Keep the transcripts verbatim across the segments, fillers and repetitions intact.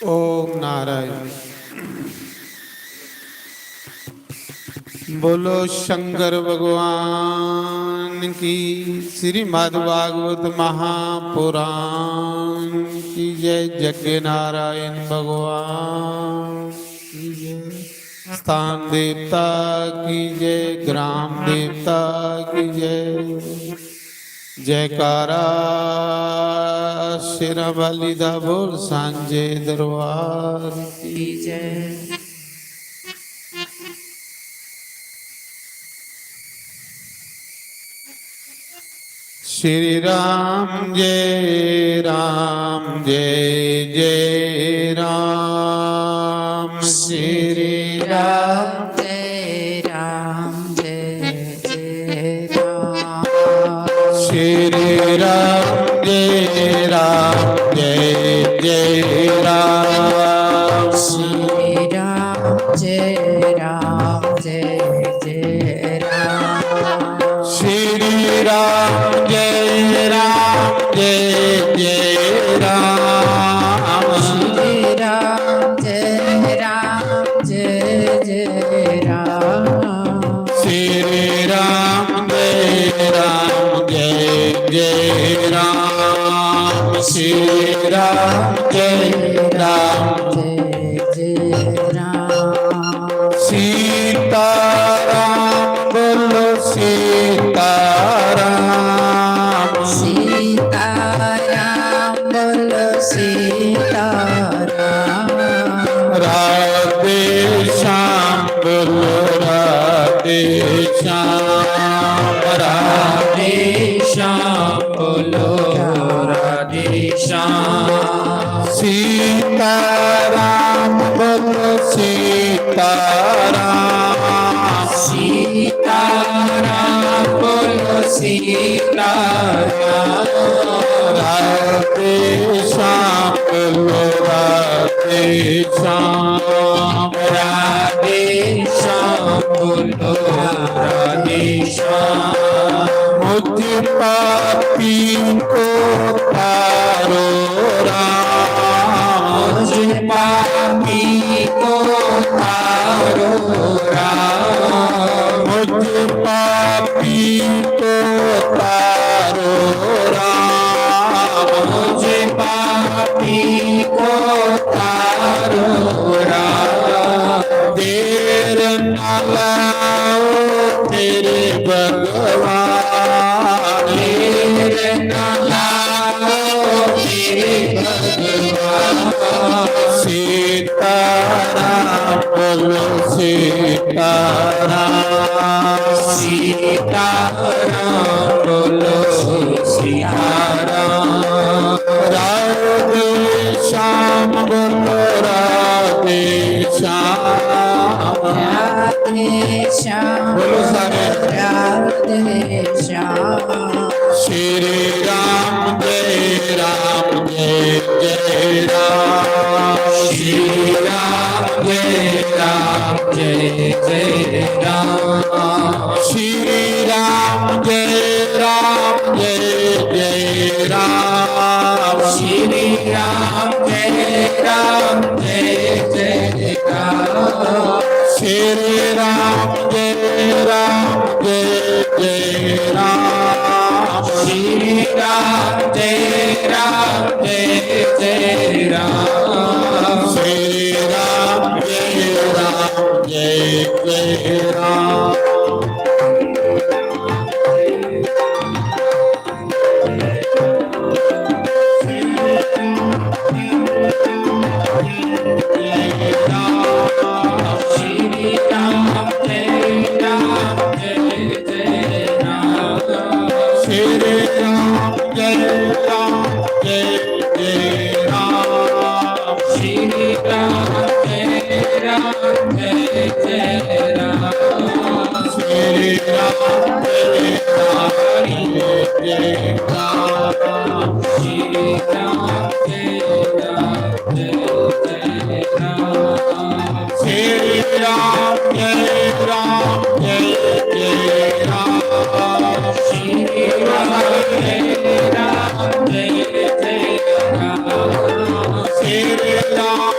ओम नारायण। बोलो शंकर भगवान की, श्रीमद् भागवत महापुराण की जय, जगन्नारायण भगवान की जय, स्थान देवता की जय, ग्राम देवता की जय। जयकारा शेरां वाली दा बोल, सांझे दरबार की जय। श्री राम जय राम जय जय राम। श्री राम जय राम जय जय राम। श्री राम जय राम जय जय राम। श्री राम जय राम जय जय राम। श्री राम जय राम जय जय राम। श्री राम जय राम जय जय राम। श्री राम जय राम जय जय राम। श्री राम जय राम जय जय राम। सीताराम बोलो सीताराम। सीताराम बोलो सीताराम। राधे श्याम बोलो राधे श्याम। राधे श्याम बोलो राधे श्याम। सीताराम बोलो सीताराम। सीताराम बोलो सीताराम। राधे श्याम बोलो राधे श्याम। राधे श्याम बोलो राधे श्याम। मुझ पापी को तारो राम। मुझ पापी को तारो राम। मुझ पापी को तारो राम। मुझ पापी को तारो राम। देर न लाओ तेरे भगवान। देर न लाओ तेरे भगवान। सीताराम बोलो सीताराम। सीताराम बोलो सीताराम। राधे श्याम बोलो राधे श्याम। राधे श्याम बोलो सारे। राधे श्याम। श्री राम जय राम जय जय राम। श्री राम जय राम जय जय राम। श्री राम जय राम जय जय राम। श्री राम जय राम जय जय राम। श्री राम जय राम जय जय राम। श्री राम जय राम जय जय राम। श्री राम जय राम जय जय राम। श्री राम जय राम जय जय राम। श्री राम जय राम जय जय राम। श्री राम जय राम जय जय राम। श्री राम जय राम जय जय राम। श्री राम जय राम जय जय राम। श्री राम जय राम जय जय राम। श्री राम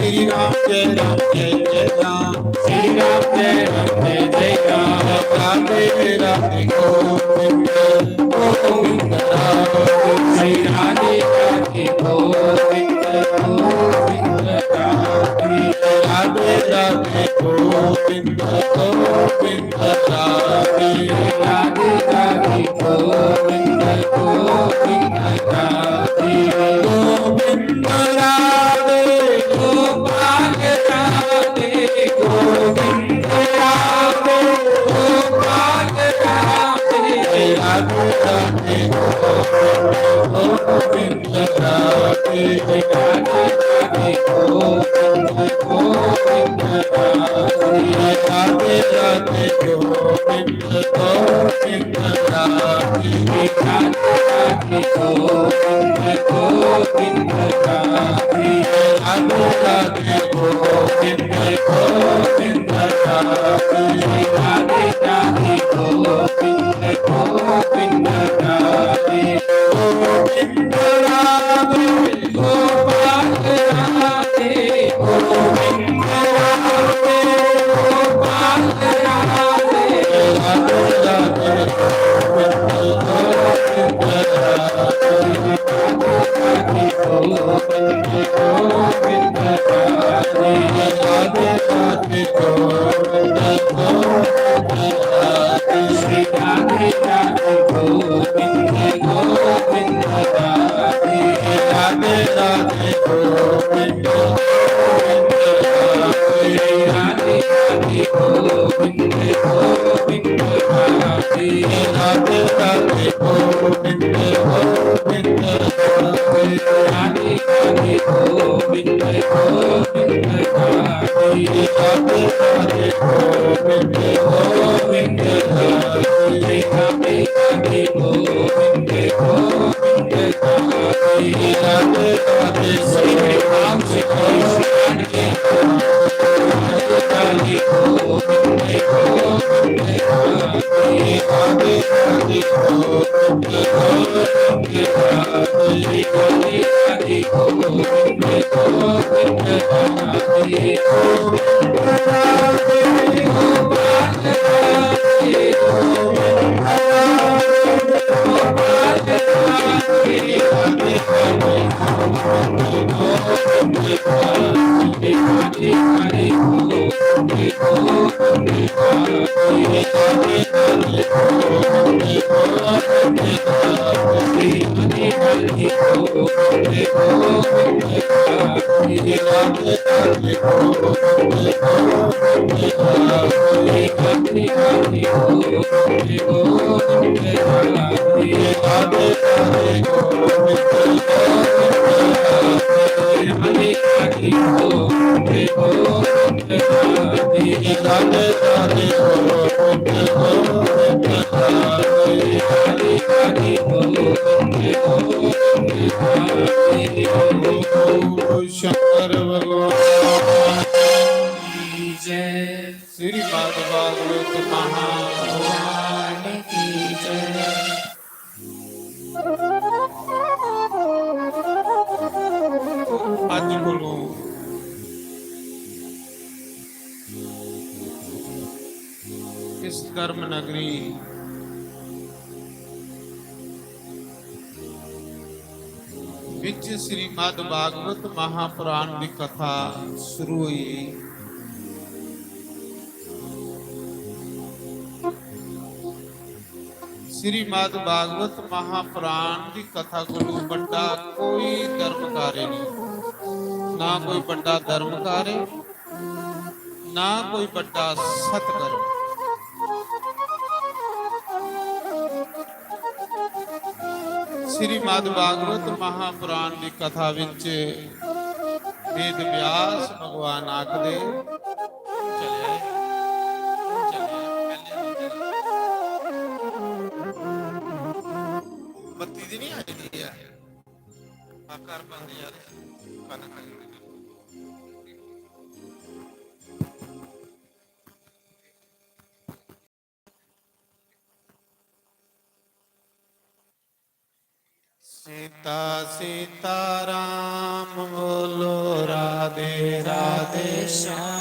श्री राम जय राम जय जय राम। श्री राम जय राम जय जय राम। राधे राधे गोविंद गोविंद राधे। श्री राधे राधे गोविंद गोविंद राधे। राधे राधे गोविंद गोविंद राधे। राधे राधे गोविंद गोविंद राधे। गोविंद राधे गोपाल राधे। गोविंद राधे गोपाल राधे। राधे राधे गोविंद राधे। राधे राधे गोविंद गोविंद राधे। राधे राधे गोविंद गोविंद राधे। राधे राधे गोविंद गोविंद राधे। राधे राधे गोविंद गोविंद राधे। राधे राधे गोविंद गोविंद राधे। गोविंद राधे गोपाल राधे। गोविंद राधे गोपाल राधे। राधे राधे गोविंद गोविंद राधे। राधे राधे गोविंद गोविंद राधे। राधे राधे गोविंद गोविंद राधे। श्री राधे राधे गोविंद गोविंद राधे। राधे राधे गोविंद गोविंद राधे। राधे राधे गोविंद गोविंद राधे। राधे राधे गोविंद गोविंद राधे। राधे राधे गोविंद गोविंद राधे। राधे राधे गोविंद गोविंद राधे। राधे राधे गोविंद गोविंद राधे। राधे राधे श्री राम श्री कृष्ण के राधे राधे गोविंद गोविंद राधे। राधे राधे गोविंद गोविंद राधे। राधे राधे गोविंद गोविंद राधे। गोविंद राधे गोपाल राधे। गोविंद राधे गोपाल राधे। राधे राधे गोविंद गोविंद राधे। राधे राधे गोविंद गोविंद राधे। शंकर भगवान की जय। श्रीमद् भागवत महापुराण की जय। अज्ज कोलों इस धर्म नगरी विच श्रीमद् भागवत महापुराण दी कथा शुरू हुई। श्रीमद् भागवत महापुराण दी कथा कोलू बड्डा कोई धर्म कार्य नहीं, ना कोई बड्डा धर्म कार्य, ना कोई बड्डा सत्कर्म। श्रीमद् भागवत महापुराण दी कथा विच वेद व्यास भगवान आखदे, चले, चले, पैह्ले बत्ती दी नहीं आई दी ऐ। आ घर बंद यार, कन्न खाई ओड़े। सीता सीता राम बोलो राधे। राधे राधे श्याम।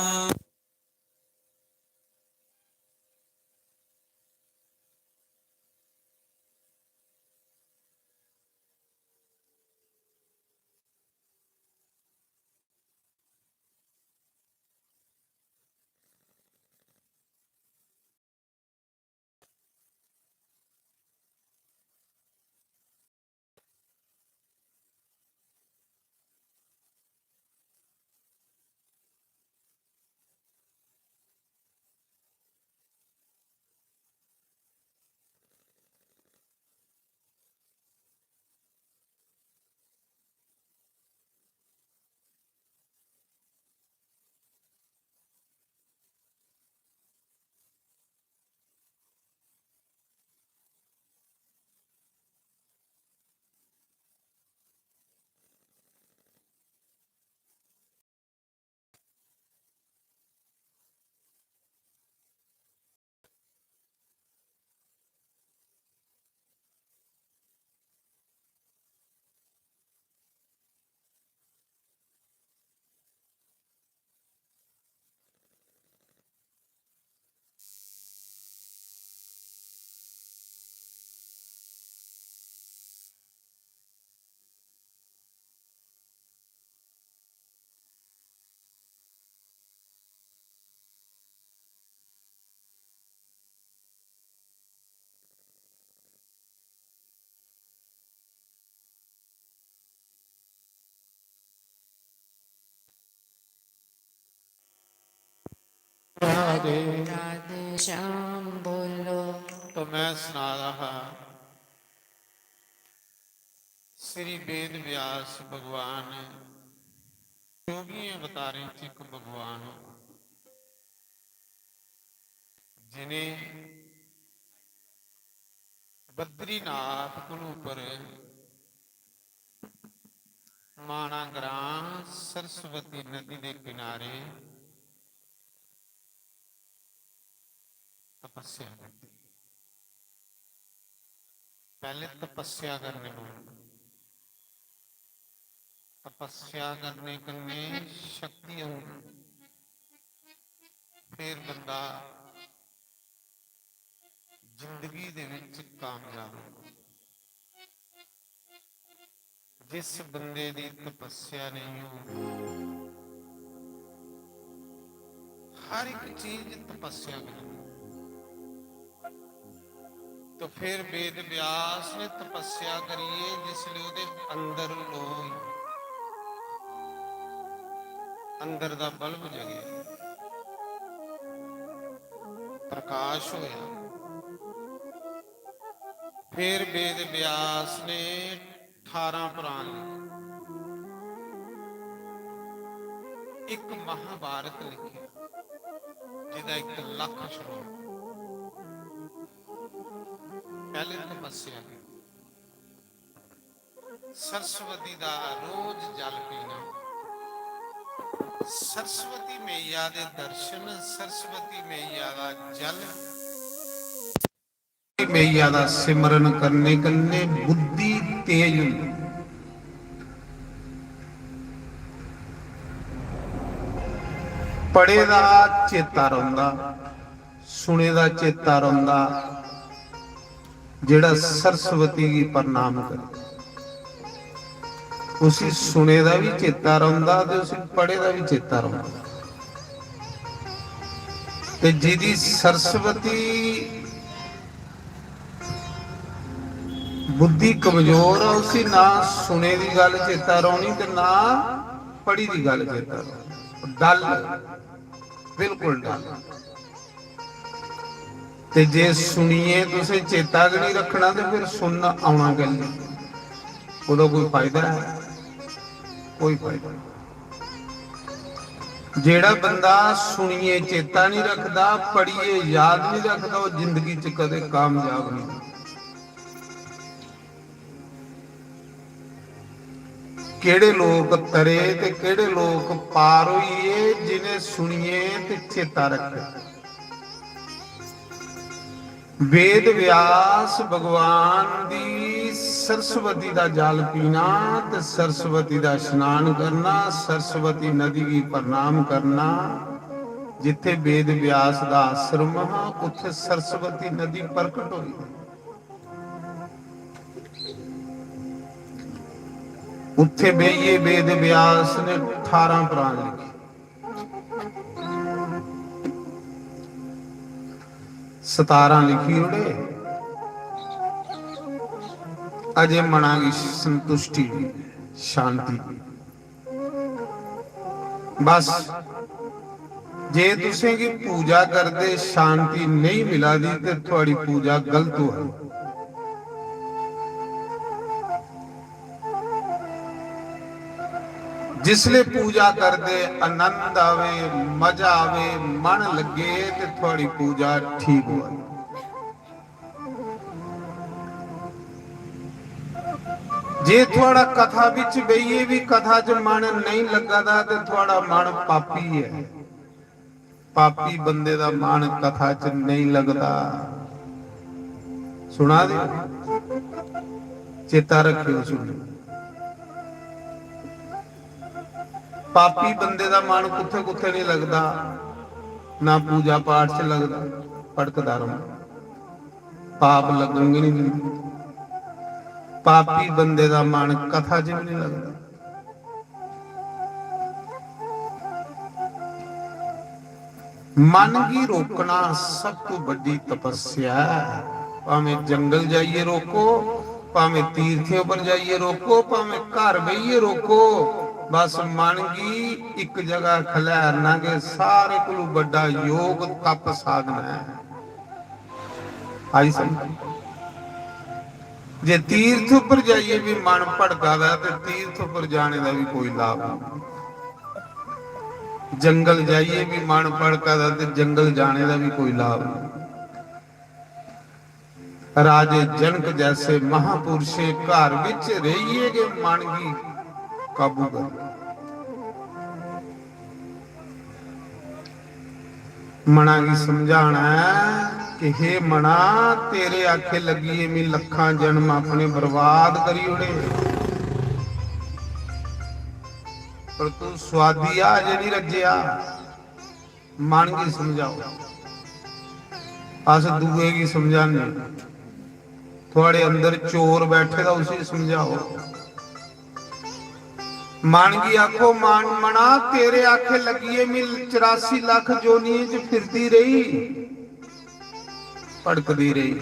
राधे। राधे श्याम बोलो। तो मैं सना रहा हा, श्री वेद व्यास भगवान चौबियें अवतारें च इक भगवान, जिनें बद्रीनाथ कोलू पर माना ग्रां सरस्वती नदी दे किनारे तपस्या करदी। पैह्ले तपस्या करने पौंदी। तपस्या करने कन्नै शक्ति औंदी, फिर बंदा जिंदगी दे विच कामयाब होंदा। जिस बंदे दी तपस्या नहीं होंदी, हर एक चीज तपस्या करनी। तो फिर वेद व्यास ने तपस्या करिए, जिसले ओदे अंदर लोई, अंदर दा बल्ब जगेआ, प्रकाश होया। फिर वेद व्यास ने अठारह पुराण लिखे, एक महाभारत लिखे, जिदा एक लख श्लोक। पहले तपस्या की, सरस्वती दा रोज जल पीना, सरस्वती मैया दे दर्शन, सरस्वती मैया दा जल, मैया दा सिमरन करने कन्नै बुद्धि तेज होंदी। पढ़े दा चेता रौंह्दा, सुने दा चेता रौंह्दा। जेह्ड़ा सरस्वती गी प्रणाम करे, उसी सुने दा बी चेता रौंह्दा ते उसी पढ़े दा बी चेता रौंह्दा। ते जिदी सरस्वती बुद्धि कमजोर ऐ, उसी ना सुने दी गल्ल चेता रौह्नी ते ना पढ़ी दी गल्ल चेता रौह्नी। डल, बिल्कुल डल। ते जे सुनियै तुसें चेता गै नहीं रखना, ते फिर सुनना औना कैल्ली? ओह्दा कोई फायदा है? कोई फायदा नहीं। जेह्ड़ा बंदा सुनियै चेता नहीं रखदा, पढ़ियै याद नहीं रखदा, ओह् जिंदगी च कदें कामयाब नहीं। केह्ड़े लोक तरे ते केह्ड़े लोक पार होई गे, जिनें सुनियै ते चेता रक्खे। वेद व्यास भगवान दी सरस्वती दा जल पीना ते सरस्वती दा स्नान करना, सरस्वती नदी गी प्रणाम करना। जित्थे वेद व्यास दा आश्रम हा, उत्थे सरस्वती नदी प्रकट होई। उत्थे बेहियै वेद व्यास ने अठारह प्राण लिखे। सतारह लिखी ओड़े। अजे मना गी संतुष्टि, शांति। बस, जे तुसें गी पूजा करदे शांति नहीं मिला दी, ते थुआड़ी पूजा गलत होई। जिसले पूजा करदे आनंद आवे, मजा आवे, मन लगे, ते थुआड़ी पूजा ठीक होई। जे थुआड़ा कथा बिच बेहियै भी कथा च मन नहीं लगा दा, ते थुआड़ा मन पापी है। पापी बंदे दा मन कथा च नहीं लगदा। सुना दे? चेता रखियो, सुनियो। पापी बंदे दा मन कुत्थे कुत्थे नहीं लगदा, ना पूजा पाठ च लगदा, भटकदा रौंहदा। पाप लगन गै नहीं दिंदे। पापी बंदे दा मन कथा च भी नहीं लगदा। मन गी रोकना सब तू बड्डी तपस्या ऐ। भावें जंगल जाइए रोको, भावें तीर्थें पर जाइए रोको, भावें घर बेहिए रोको, बस मन गी इक जगह खलैरना गै सारे कोलू बड्डा योग तप साधना है। आई समझ? जे तीर्थ पर जाइए भी मन भटका दा, ते तीर्थ पर जाने दा भी कोई लाभ नहीं। जंगल जाइए भी मन भटका दा, ते जंगल जाने दा भी कोई लाभ नहीं। राजे जनक जैसे महापुरुषें घर विच रहिए गै मन गी काबू कर। मना गी समझाना है कि हे मना, तेरे आखे लगिए मी लखां जन्म अपने बर्बाद करी ओड़े, पर तू स्वादी आ, अजे नहीं रज्जेआ। मन गी समझाओ। अस दुए गी समझाने। थुआड़े अंदर चोर बैठे दा, उसी समझाओ। मन गी आखो, मन, मना, तेरे आखे लगिए मी चरासी लख जोनियें च फिरदी रही, भटकदी रही।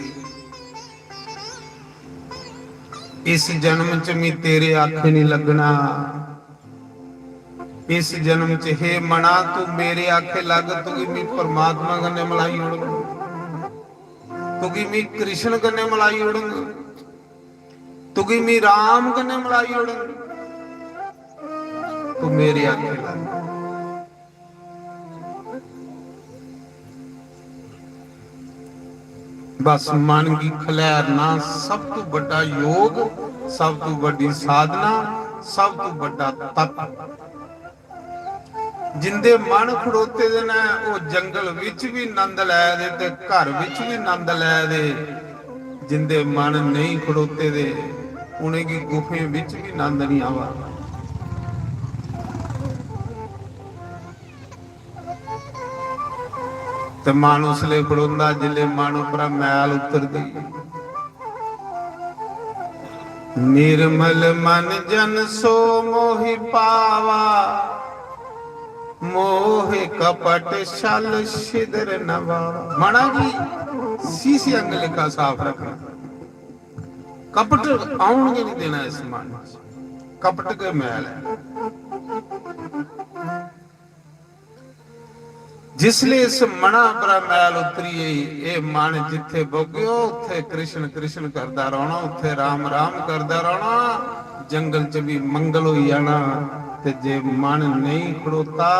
इस जन्म च मी तेरे आखे नहीं लगना। इस जन्म च, हे मना, तू मेरे आखे लग, तुगी मी परमात्मा कन्नै मलाई ओड़ंग, तुगी मी कृष्ण कन्नै मलाई ओड़ंग, तुगी मी राम कन्नै मलाई ओड़ंग। तू मेरे आखे लग। बस मन गी खलैरना सब तू बड्डा योग, सब तू बड्डी साधना, सब तू बड्डा तप। जिंदे मन खड़ोते दे न, ओह जंगल विच भी नंद लै दे ते घर विच भी नंद लै दे। जिंदे मन नहीं खड़ोते दे, उनेंगी गुफें विच भी नंद नहीं आवा। ते मन उसले खड़ोंदा जिसले मन उपरा मैल उतरदी। निर्मल मन जन सो मोहि पावा, मोह कपट छल छिद्र नवा। मना गी सीसे अंग लेखा साफ रखना, कपट आउन गै नहीं देना इस मन च। कपट गै मैल है। जिसले इस मना परा मैल उतरी गई, एह मन जिथे भोगेओ, उत्थे कृष्ण कृष्ण करदा रौहना, उत्थे राम राम करदा रौहना, जंगल च भी मंगल होई जाना। ते जे मन नहीं खड़ोता,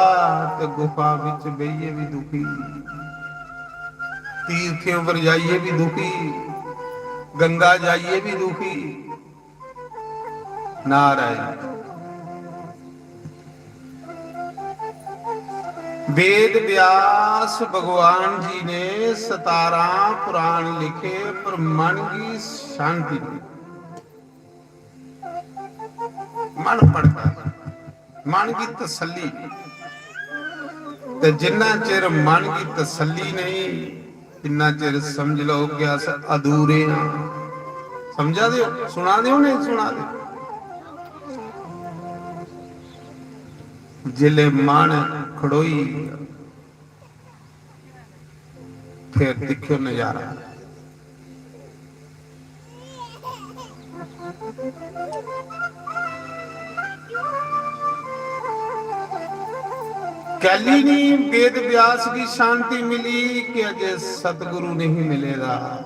ते गुफा विच बेहियै भी दुखी, तीर्थें पर जाइयै भी दुखी, गंगा जाइयै भी दुखी। नारायण। वेद व्यास भगवान जी ने सतारां पुराण लिखे, पर मन की शांति नहीं। मन पड़ता, मन की तसल्ली। ते जिन्ना चिर मन की तसल्ली नहीं, इन्ना चिर समझ लो कि अस अधूरे हां। समझा दे हो? सुना दे हो, नहीं सुना दे? जिले मन खड़ोई, फिर दिखो नजारा। कैली नहीं वेद व्यास की शांति मिली कि अजे सतगुरु नहीं मिलेगा।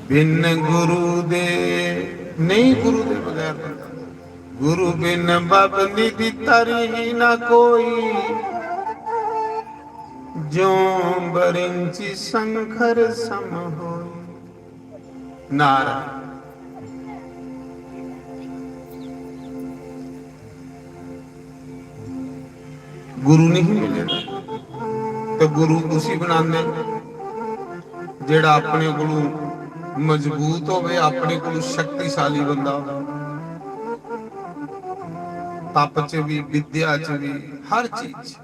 बिन गुरु दे, नहीं गुरु दे बगैर। गुरु बिन बब निधि तरी न कोई, जो बरिंची संखर सम होई। नारा। गुरु नहीं मिलेगा, तो गुरु उसी बनांदे जेड़ा अपने कोलू मजबूत होवे, अपने कोलू शक्तिशाली बंदा होवे, तप च भी, विद्या च भी, हर चीज च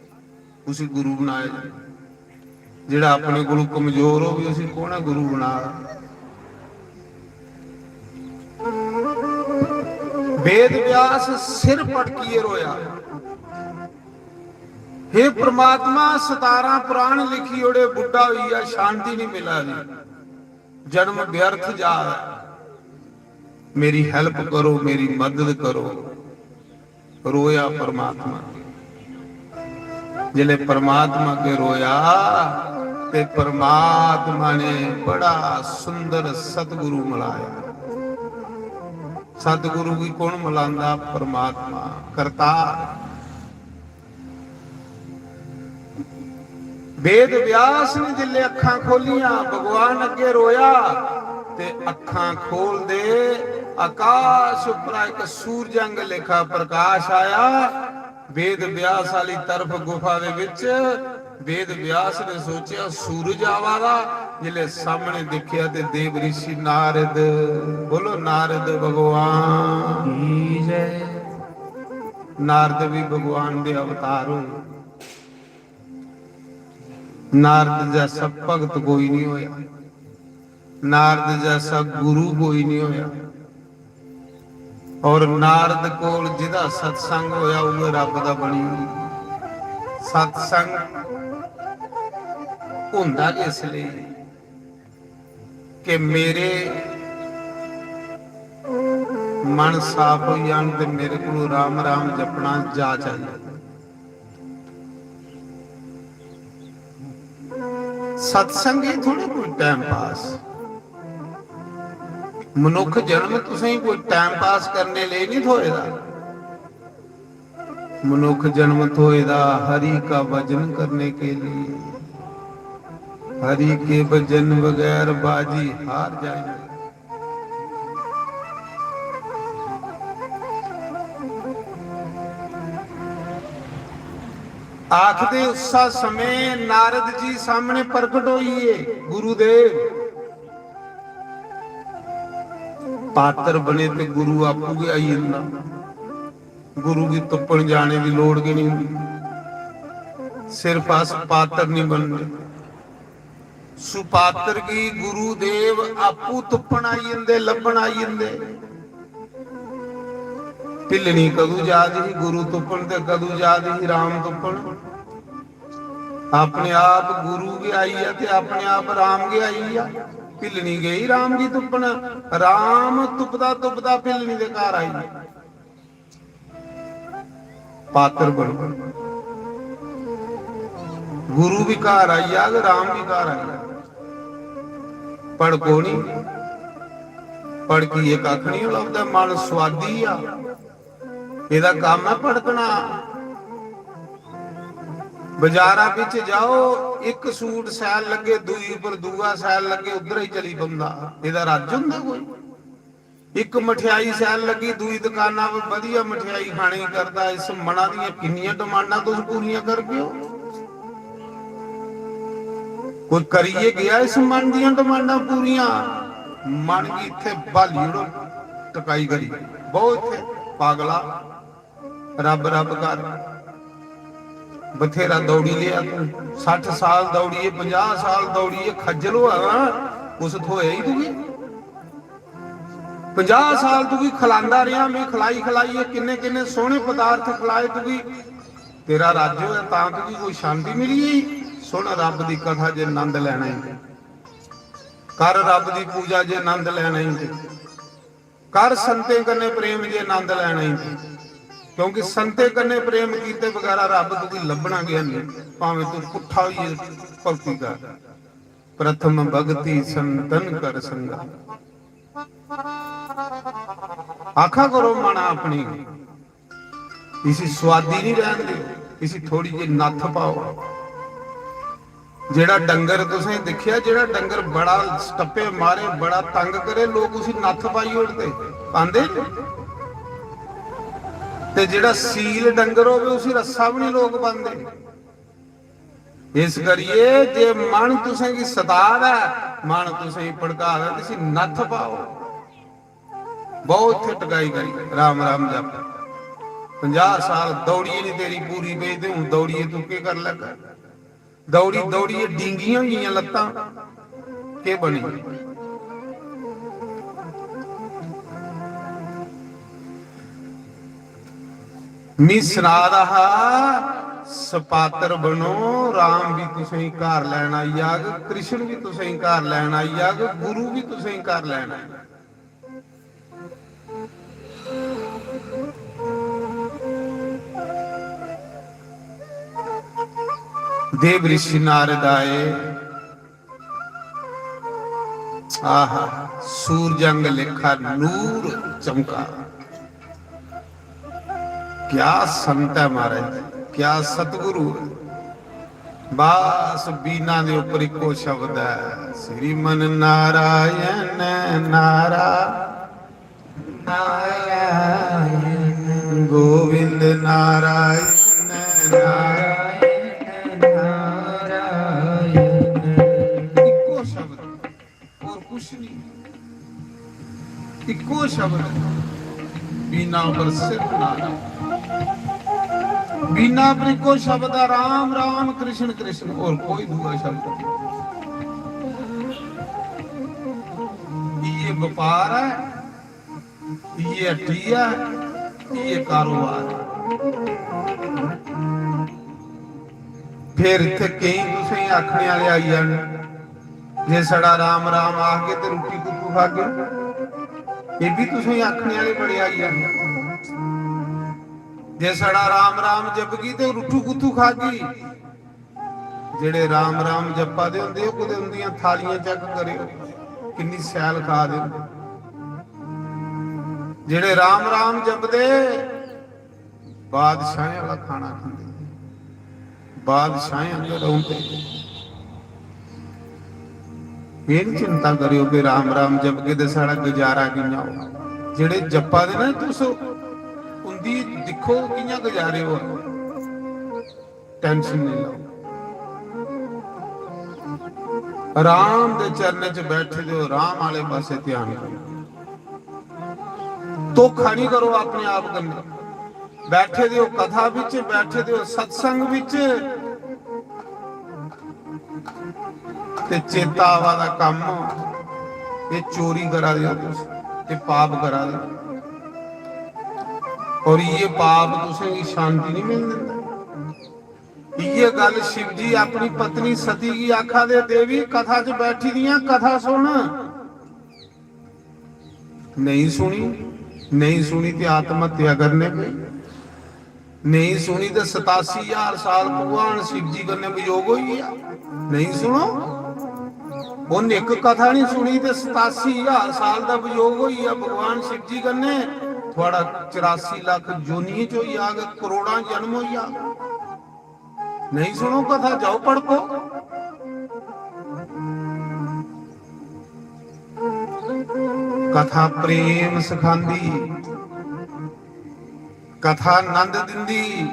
उसी गुरु बनाया जाए। जेड़ा अपने कोलू कमजोर होवे, उसी कौन है गुरु बना? वेद व्यास सिर पटकिए रोया, "हे परमात्मा, सतारां पुराण लिखी ओड़े, बुढ़ा होई गया, शांति नहीं मिला दी, जन्म व्यर्थ जा रहा है, मेरी help करो, मेरी मदद करो।" रोया परमात्मा अगे। जिसले परमात्मा अगे रोया, ते परमात्मा ने बड़ा सुंदर सतगुरु मिलाया। सतगुरु की कौन मिलांदा? परमात्मा, करतार। वेद व्यास ने जिसले अखां खोलियां, भगवान अगे रोया, ते अखां खोल दे आकाश उपरा एक सूरज आंगर लेखा प्रकाश आया। वेद व्यास वाली तरफ गुफा दे विच वेद व्यास ने सोचिया, सूरज आवा दा। जिसले सामने देखिया ते देव ऋषि नारद, बोलो नारद भगवान की जय। नारद भी भगवान दे अवतार होए। नारद जैसा भगत कोई नहीं होया, नारद जैसा गुरु कोई नहीं होया। और नारद कोल जिदा सत्संग होया, उहे रब दा बनी। सत्संग हुंदा किस लेई? कि मेरे मन साफ हो जान ते मेरे को राम राम जपना जाच आई जाए। सत्संग ही थोड़े कोई टाइम पास। मनुख जन्म तुसें कोई टाइम पास करने लेई नहीं थ्होए दा। मनुख जन्म थ्होए दा हरि का भजन करने के लिए। हरि के भजन बगैर बाजी हार जाएंगे। आखदे उस्सा समय नारद जी सामने प्रकट होइए, गुरुदेव। पात्र बने ते गुरु आपू गै आई जंदा। गुरु गी तुप्पन जाने दी लोड़ गै नहीं होंदी। सिर्फ अस पात्र नहीं बनदे। सुपात्र गी गुरुदेव आपू तुप्पन आई जंदे, लब्भन आई जंदे। भिल्लनी कदू जा दी ही गुरु तुप्पन ते कदू जा दी ही राम तुप्पन। अपने आप गुरु गै आई गेआ ते अपने आप राम गै आई गेआ। भिल्लनी गई राम गी तुप्पन, राम तुपदा तुपदा भिल्लनी दे घर आई गेआ। पात्र बनो। गुरु भी घर आई जाग, राम भी घर आई जाग। भड़को नहीं, भड़किए कक्ख नहीं लभदा। मन स्वादी आ, एदा काम है भड़कना। बाजारा बिच जाओ, एक सूट सैल लगे, दूई पर दूआ सैल लगे, उधर ही चली पौंदा। एदा रज्ज होंदा कोई? इक मठेआई सैल लगी, दूई दुकाना पर बधिया मठेआई खाने गी करदा। इस मना दियां किन्नियां डिमांडां तुस पूरियां करगे ओ? कोई करियै गेआ इस मन दियां डिमांडां पूरियां? मन गी इत्थै ब्हाली ओड़ो, टकाई करी। बहुत इत्थै पागला, रब रब कर। बथेरा दौड़ी लिया तू, सट्ठ साल दौड़िए, पंजाह साल दौड़िए, खज्जल होआ ना, कुछ थ्होया ही तुगी? पंजाह साल तुगी खलांदा रेहा में, खलाई खलाइयै किन्ने किन्ने सोहने पदार्थ खलाए तुगी, तेरा राज्य होया तां तुगी कोई शांति मिली गेई? सुन रब दी कथा जे नंद लैना ही ते, कर रब दी पूजा जे नंद लैना ही ते, कर संतें कन्नै प्रेम जे नंद लैना ही ते, क्योंकि संतें कन्नै प्रेम कीते बगैरा रब तुगी लब्भना गै नहीं, भावें तू पुट्ठा होइयै भक्ति कर। प्रथम भक्ति संतन कर संगा। आखा करो मना अपनी, इसी स्वादी नहीं रहन दे, इसी थोड़ी जी नत्थ पाओ। जेड़ा डंगर तुसें दिखया, जेड़ा डंगर बड़ा स्टप्पे मारे, बड़ा तंग करे, लोग उसी नत्थ पाई ओड़दे, पांदे नी। ते जेड़ा सील डंगर होवे, उसी रस्सा भी नहीं लोग पांदे। इस करिए जे मन तुसें गी सता दा ऐ, मन तुसें गी भड़का दा, ते इसी नत्थ पाओ। बहुत इत्थै टकाई करी राम राम जप। पंजाह साल दौड़िए नहीं तेरी पूरी पई, ते हूं दौड़िए तू केह् कर लैगा? दौड़ी दौड़िए डींगियां होई गेइयां लत्तां, केह् बनी? मी सना दा हा, सपात्र बनो, राम भी तुसें घर लैन आई जाग, कृष्ण भी तुसें घर लैन आई जाग, गुरु भी तुसें घर लैन आई जाग। देव ऋषि नारद आए। आहा, सूरज अंग लेखा नूर चमका। क्या संत है महाराज, क्या सतगुरु है। बस बीना दे ऊपर इक्को शब्द है, श्रीमन नारायण नारा नारायण गोविंद नारायण नारायण नारायण। इक्को शब्द, और कुछ नहीं। इक्को शब्द, बीना पर सिर्फ नारायण। बीना पर इक्को शब्द है, राम राम कृष्ण कृष्ण, और कोई दूआ शब्द नहीं। ये व्यापार है, इयै हट्टी ऐ, इयै कारोबार ऐ। फिर इत्थै केईं तुसें आखने आह्ले आई जाने, जे छड़ा राम राम आखगे ते रुट्टी कुत्थूं खागे? एह् बी तुसें आखने आह्ले बड़े आई जाने। जे छड़ा राम राम जपगी ते रुट्टी कुत्थूं खागी? जेड़े राम राम जप्पा दे होंदे, ओह् कुतै उंदियां थालियां चेक करेओ, किन्नी शैल खा दे होंदे। जेड़े राम राम जपदे, बादशाहें आह्ला खाना खंदे, बादशाहें आंगर रौंह्दे। एह् निं चिंता करेओ कि राम राम जपगे ते साढ़ा गुजारा कि'यां होग। जेड़े जप्पा दे ना तुस, उंदी दिक्खो कि'यां गुजारे होआ दे। टेंशन नहीं लो। राम दे चरणें च बैठे दे ओ, राम आले पासे ध्यान करो। धोखा नहीं करो अपने आप कन्नै। बैठे दे ओ कथा बिच, बैठे दे ओ सत्संग बिच, ते चेता आवा दा कम्म, ये चोरी करा दे ओ तुस, ये पाप करा दे ओ। और ये पाप तुसें गी शांति नहीं मिलन दिंदा। इयै गल्ल शिव जी अपनी पत्नी सती गी आखा दे, "देवी, कथा च बैठी दियां, कथा सुन।" नहीं सुनी, नहीं सुनी ते आत्म हत्या करने पई। नहीं सुनी ते सतासी हजार साल भगवान शिव जी कन्नै वियोग होई गेआ। नहीं सुनो, उन इक कथा नहीं सुनी ते सतासी हजार साल दा वियोग होई गेआ भगवान शिव जी कन्नै। थुआड़ा चौरासी लक्ख जोनियें च होई जाग, करोड़ां जन्म होई जाग। नहीं सुनो कथा, जाओ भड़को। कथा प्रेम सखांदी, कथा आनंद दिंदी।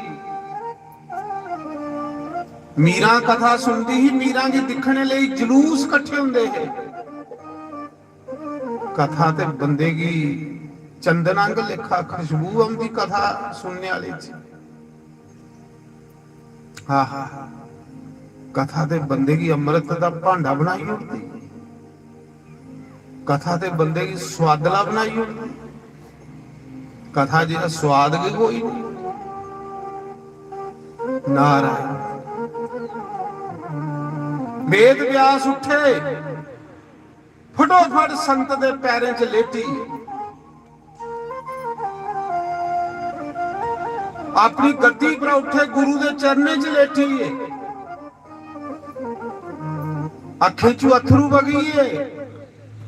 मीरां कथा सुनदी ही, मीरां गी दिक्खने लेई जलूस कट्ठे हुंदे हे। कथा ते बंदे गी चंदन आंग लेखा खुशबू औंदी कथा सुनने आह्ले च। आहा, कथा ते बंदे गी अमृत दा भांडा बनाई ओड़दी। कथा ते बंदे गी स्वादला बनाई ओड़दी। कथा जेह्दा स्वाद गै कोई नहीं। नारायण। वेद व्यास उठे, फटोफट संत दे पैरें च लेटी। अपनी गद्दी पर उठे, गुरु दे चरणें च लेटी। अक्खें चू अथरू बगी गे।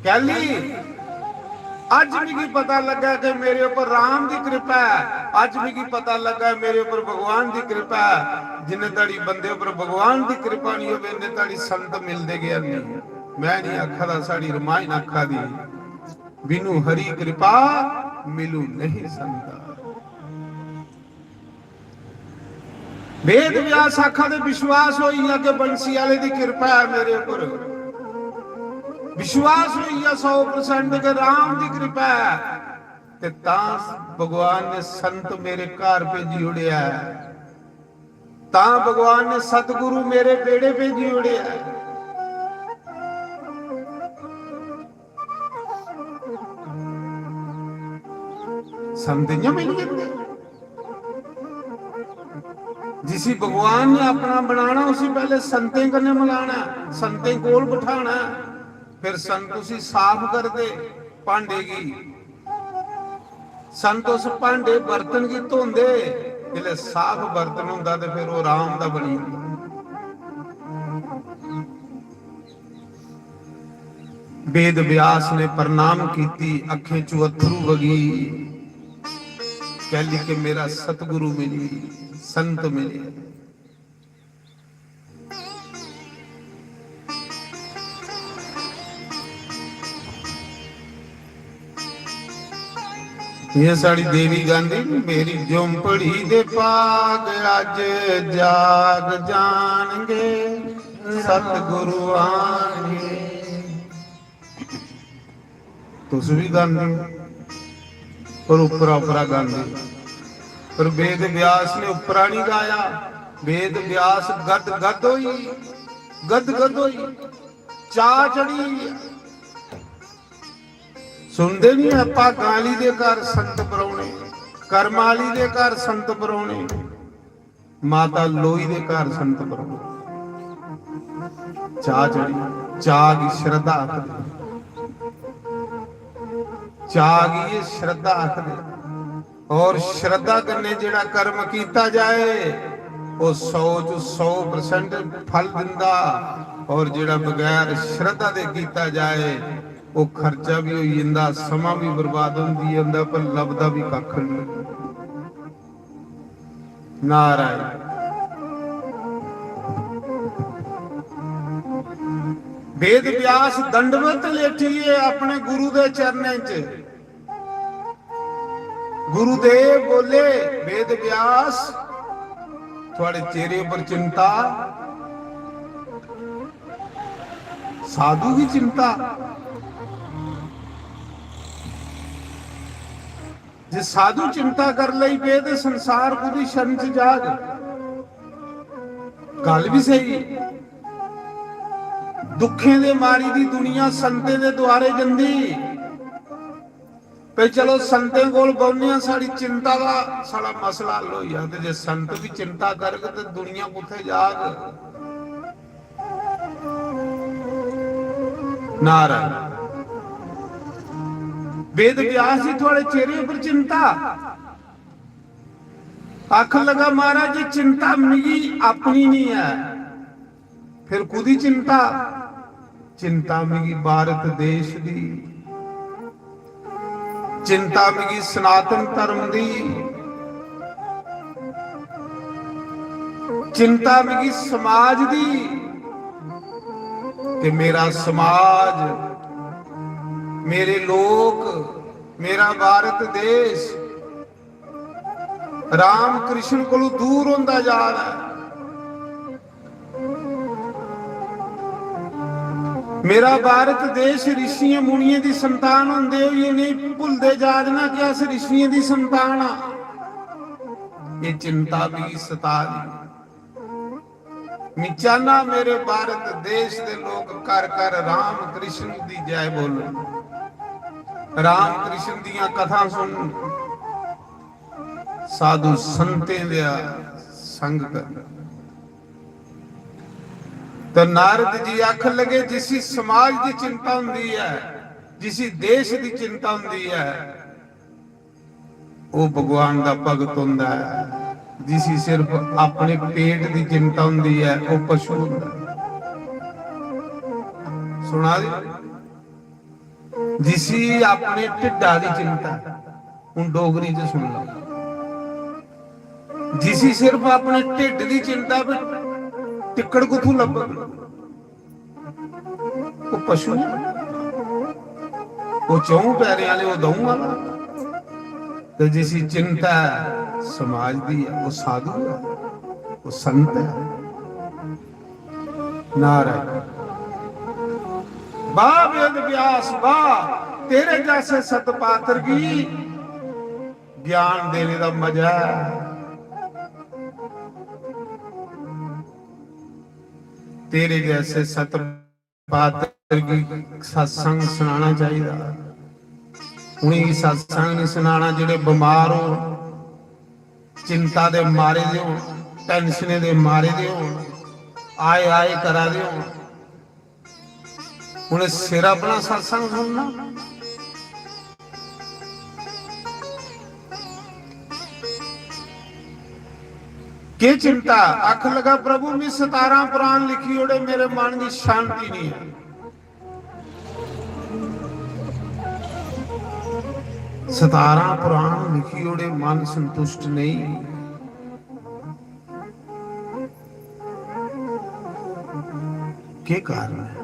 कैली? अज्ज मिगी पता लग्गा कि मेरे उप्पर राम दी कृपा ऐ, अज्ज मिगी पता लग्गा मेरे उप्पर भगवान दी कृपा ऐ। जिन्ने धड़ी बंदे उप्पर भगवान दी कृपा नहीं होवे, इन्ने धड़ी संत मिलदे गै नहीं। मैं नहीं आखा दा, साड़ी रामायण आखा दी, बिनु हरि कृपा मिलू नहीं संता। वेद व्यास आखा दे, विश्वास होई गेआ कि बंसी आले दी कृपा ऐ मेरे उप्पर, विश्वास होई गेआ सौ परसेंट कि राम दी कृपा ऐ। ते तां भगवान ने संत मेरे घर भेजी ओड़ेआ ऐ, तां भगवान ने सतगुरु मेरे बेड़े भेजी ओड़ेआ ऐ। संत इ'यां मिली जंदे। जिसी भगवान ने अपना बनाना, उसी पैह्ले संतें कन्नै मलाना, संतें कोल बठाना, फिर संत उसी साफ करदे भांडे गी। संत उस भांडे बर्तन गी धोंदे, जिसलै साफ बर्तन होंदा ते फिर ओह् राम दा बनी जंदा। वेद व्यास ने प्रणाम कीती, अखें चू अथरू वगी, कैली के मेरा सतगुरु मिली, संत मिले। ये साड़ी देवी गांधी, मेरी झोंपड़ी दे पाग अज जाग जाणगे, सतगुरु आनगे। तुस भी गांदे हो, पर उपरा उपरा गांदे हो। पर वेद व्यास ने उपरा नहीं गाया। वेद व्यास गद गद होई, गद गद होई, चा चढ़ी। सुनदे नहीं, भागां आली दे घर संत परौने, कर्म आली दे घर संत परौने। माता लोई दे घर संत परौने। चा चढ़ी, चा गी श्रद्धा आखदे। चा गी एह् श्रद्धा आखदे। और श्रद्धा कन्नै जेह्ड़ा कर्म कीता जाए, ओह् सौ च सौ percent फल दिंदा। और जेह्ड़ा बगैर श्रद्धा दे कीता जाए, ओह् खर्चा भी होई जंदा, समां भी बर्बाद होंदी जंदा, पर लभदा भी कक्ख नहीं। नारायण। वेद व्यास दंडवत लेटिए अपने गुरु दे चरणें च। गुरुदेव बोले, "वेद व्यास, थुआड़े चेहरे उपर चिंता, साधु की चिंता।" जे साधु चिंता कर लई पे ते संसार कुदी शरण च जाग। गल भी सही। दुखें दे मारी दी दुनिया संतें दे द्वारे जंदी। भई चलो संतें कोल बौह्ने आं, साढ़ी चिंता दा साढ़ा मसला हल होई जाग। ते जे संत भी चिंता करग ते दुनिया कुत्थै जाग? नारायण। वेद व्यास जी थुआड़े चेहरे उपर चिंता। आखन लगा, "महाराज, ये चिंता मिगी अपनी नहीं है, फिर कुदी चिंता?" चिंता मिगी भारत देश दी, चिंता मिगी सनातन धर्म दी, चिंता मिगी समाज दी कि मेरा समाज मेरे लोक, मेरा भारत देश राम कृष्ण कोलू दूर होंदा जा रहा है। मेरा भारत देश ऋषियें मुनियें दी संतान होंदे होइये नेईं भुलदे जा रहे ना कि अस ऋषियें दी संतान आ। ये चिंता भी सता रही है। मैं चाहना मेरे भारत देश दे लोग घर घर राम कृष्ण दी जय बोलन, राम कृष्ण दियां कथा सुनन, साधु संतें दे संग करन। तो नारद जी आखन लगे, जिसी समाज की चिंता होंदी है, जिसी देश की चिंता होंदी है, वो भगवान का भगत होंदा है। जिसी सिर्फ अपने पेट की चिंता होंदी है, वो पशु होंदा है। सुना जी, जिसी अपने ढिड्डा की चिंता है, हूं डोगरी च सुन लो, जिसी सिर्फ अपने ढिड्ड की चिंता भी टिक्कड़ कुत्थू लब्भग? वो पशु है, वो चौं पैरें वाले, वो दऊं वाला। तो जिसी चिंता है समाज की है, वो साधु है, वो संत है। नारायण। वाह वेद व्यास वाह, तेरे जैसे सतपात्र की ज्ञान देने का मजा है। तेरे जैसे सत पात्र की सत्संग सुनाना चाहिए। उन्हें सत्संग नहीं सुनाना, जेडे बीमार हो, चिंता दे मारे दे हो, टेंशने दे मारे दे हो, आए आए करा दे हो, उन्हें सिर अपना सत्संग सुनना। के चिंता? आख लगा, प्रभु, मैं सतारा पुराण लिखी ओड़े, मेरे मन की शांति नहीं है। सतारा पुराण लिखी ओड़े, मन संतुष्ट नहीं। के कारण है?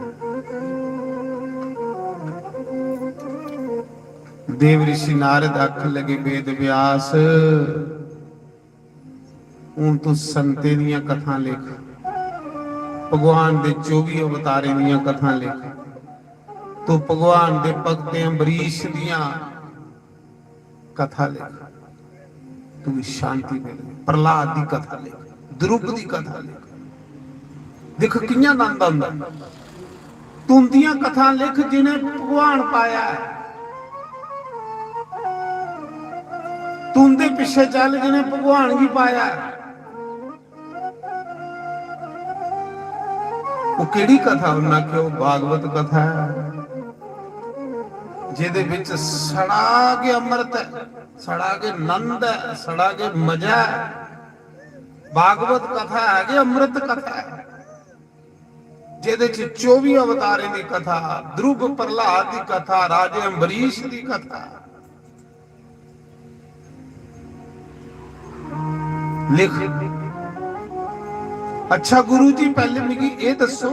देव ऋषि नारद आख लगे, वेद व्यास, हूं तू संतें दियां कथां लिख, भगवान दे चौबी अवतारें दियां कथां लिख, तू भगवान दे भगतें अम्बरीश दियां कथा लिख, तुगी शांति मिलगी। प्रहलाद दी कथा लिख, ध्रुव दी कथा लिख, दिख कियां आनंद आंदा। तू उंदियां कथा लिख जिन्हें भगवान पाया है। तू उंदे पिछे चल जिन्हें भगवान गी पाया है। वो केड़ी कथा? उन्हें आखेआ, वो भागवत कथा है, जेदे विच सड़ा के अमृत है, सड़ा के नंद है, सड़ा के मजा है। भागवत कथा है कि अमृत कथा है, जेदे च चौबी अवतारें दी कथा, ध्रुव प्रहलाद दी कथा, राजे अम्बरीश दी कथा। लिख। अच्छा गुरु जी, पहले मिगी एह दस्सो।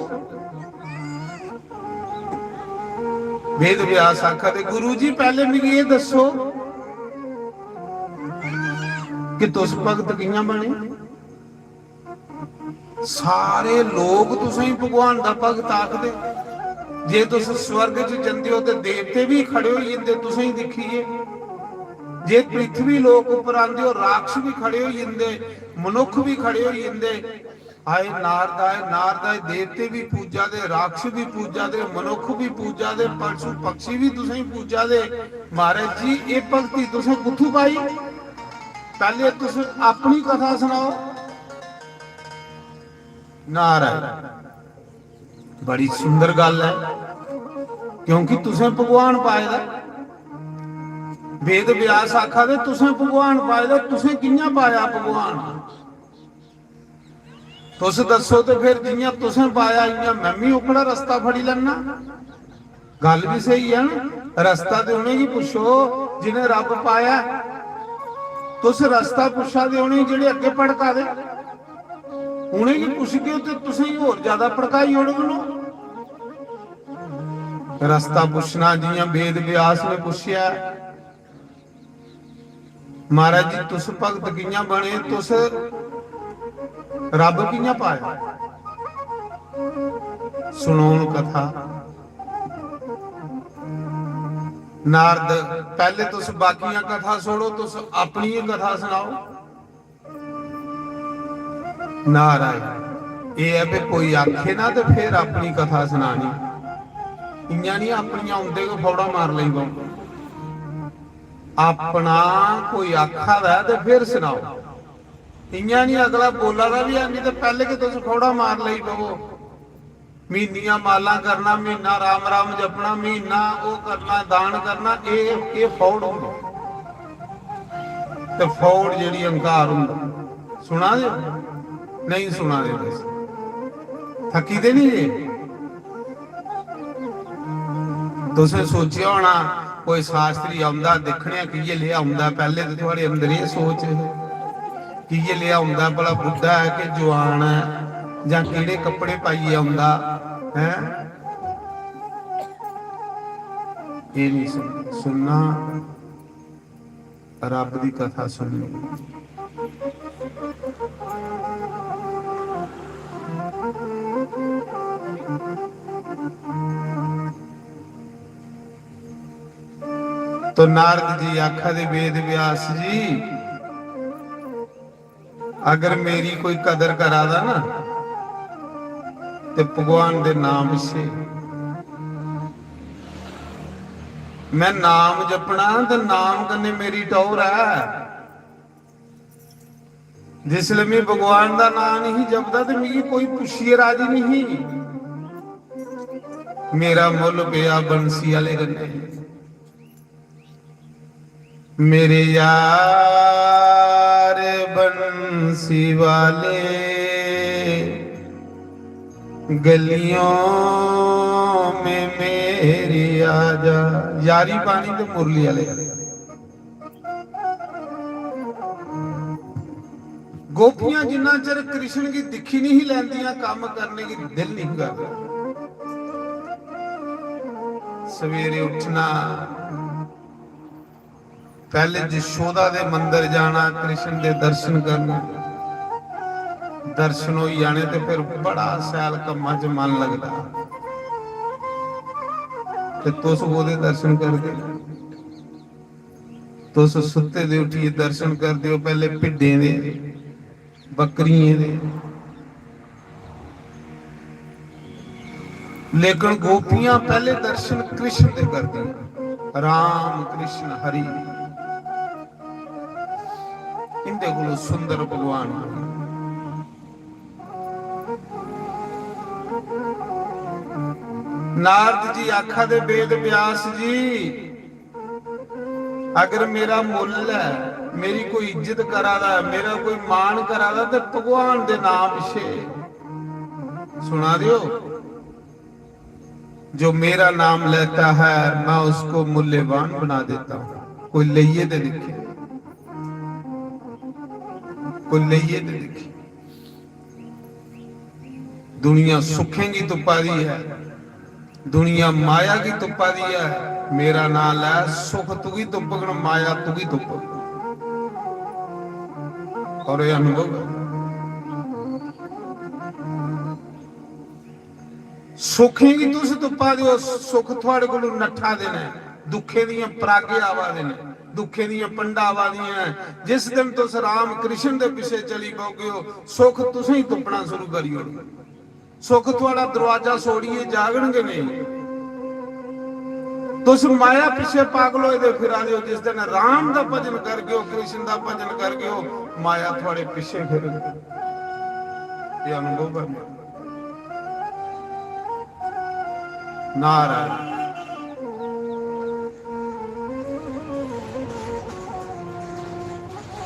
वेद व्यास आखा दे, गुरु जी, पहले मिगी एह दस्सो कि तुस भगत कियां बने? सारे लोग तुसेंगी भगवान दा भगत आखदे। जे तुस स्वर्ग च जंदे हो ते देवते भी खड़े होई जंदे तुसेंगी दिक्खियै। जे पृथ्वी लोक उप्पर आंदे हो, राक्षस भी खड़े होई जंदे, मनुक्ख भी खड़े होई जंदे। आए नारद आए, नारद आए, देवते भी पूजा दे, राक्षस भी पूजा दे, मनुक्ख भी पूजा दे, पशु पक्षी भी तुसेंगी पूजा दे। महाराज जी, एह भक्ति तुसें कुत्थू पाई? पहले तुस अपनी कथा सुनाओ। नारायण, बड़ी सुंदर गल है, क्योंकि तुसें भगवान पाए दा। वेद व्यास आखा दे, तुसें भगवान पाए दा, तुसें कियां पाया भगवान? तुस दस्सो ते फिर, जियां तुसें पाया, इयां मैं भी ओकड़ा रस्ता फड़ी लैना। गल भी सही है ना, रस्ता ते उ'नेंगी पुच्छो जिन्हें रब पाया। तुस रस्ता पुच्छा दे उ'नेंगी जेह्ड़े अग्गे भड़का दे, उ'नेंगी पुच्छगे ते तुसेंगी होर ज्यादा भड़काई ओड़गन ओह्। रस्ता पुच्छना, जियां वेद व्यास ने पुच्छेआ, "महाराज जी, तुस भगत कि'यां बने, तुस रब कि'यां पाया?" सुनो हून कथा। नारद, "पैह्ले तुस बाकियां कथा छोड़ो, तुस अपनी गै कथा सनाओ।" नारायण, एह् ऐ भई कोई आखे ना ते फिर अपनी कथा सनानी। इ'यां निं अपनियां औंदे गै फौड़ा मार लेई पौंदे। अपना कोई आखा दा ऐ ते फिर सनाओ। इ'यां निं अगला बोला दा बी है निं ते पैह्ले गै तुस फौड़ा मार लेई पवो। म्हीनियां मालां करना, म्हीना राम राम जपना, म्हीना ओह् करना, दान करना, एह्, एह् फौड़ होंदे। ते फौड़ जेह्ड़ी अहंकार होंदा। सुना दे? नेईं सुना दे तुस। थकी ते निं जे? तुसें सोचेआ होना, कोई शास्त्री औंदा, दिक्खने आं कि'यै लेहा औंदा। पैह्ले ते थुआढ़े अंदर एह् सोच ही। कि'यै लेहा होंदा भला, बुड्ढा ऐ कि जुआन ऐ, जां केह्ड़े कपड़े पाइयै औंदा, हैं? एह् निं सुन-, सुनना, रब दी कथा सुननी। तो नारद जी आखा दे, "वेद व्यास जी, अगर मेरी कोई कदर करा दा ना, ते भगवान दे नाम पिच्छे, मैं नाम जपना ते नाम कन्नै मेरी टौर ऐ। जिसलै मैं भगवान दा नाम नहीं जपदा ते मिगी कोई पुच्छियै राजी नहीं। मेरा मुल्ल पेआ बंसी आह्ले कन्नै।" मेरे यार बंसी वाले, गलियों में मेरी आजा। यारी पानी ते मुरली आह्ले। गोपियां जिन्ना चिर कृष्ण गी दिक्खी नहीं लैंदियां, कम्म करने गी दिल नहीं करदा। सवेरे उठना, पैह्ले जशोदा दे मंदर जाना, कृष्ण दे दर्शन करने। दर्शन होई जाने ते फिर बड़ा सैल कम्मां च मन लगदा। ते तुस ओह्दे दर्शन करदे, तुस सुत्ते दे उठियै दर्शन करदे हो, पैह्ले भिड्डें दे, बकरियें दे। लेकिन गोपियां पैह्ले दर्शन कृष्ण दे करदियां, राम कृष्ण हरि, इंदे कोलों सुंदर भगवान कोई। नारद जी आखा दे, "वेद व्यास जी, अगर मेरा मुल्ल ऐ, मेरी कोई इज्जत करा दा ऐ, मेरा कोई मान करा दा, ते भगवान दे नाम पिच्छे।" सुना दे ओ? "जो मेरा नाम लेता है, मैं उसको मूल्यवान बना देता हूँ।" कोई लेइयै ते दिक्खे, कोई लेइयै ते दिक्खे। दुनिया सुखें गी तुप्पा दी ऐ, दुनिया माया गी तुप्पा दी ऐ। मेरा नां लै, सुख तुगी तुप्पगन, माया तुगी तुप्पग। और ये अनुभव है। सुखें गी तुस तुप्पा दे ओ, सुख थुआड़े कोलू नट्ठा दे ने, दुखें दियां परागे आवा दे ने, दुखें दियां पंडा आवा दियां ने। जिस दिन तुस राम कृष्ण दे पिछे चली पौगे ओ, सुख तुसें ही तुप्पना शुरू करी ओड़ग। सुख थुआड़ा दरवाजा सोड़ियै जागन गै नेईं। तुस माया पिछे पागल होए दे फिरा दे ओ। जिस दिन राम दा भजन करगे ओ, कृष्ण दा भजन करगे ओ, माया थुआड़े पिछे फिरग। ये अनुभव है मेरा। नारायण।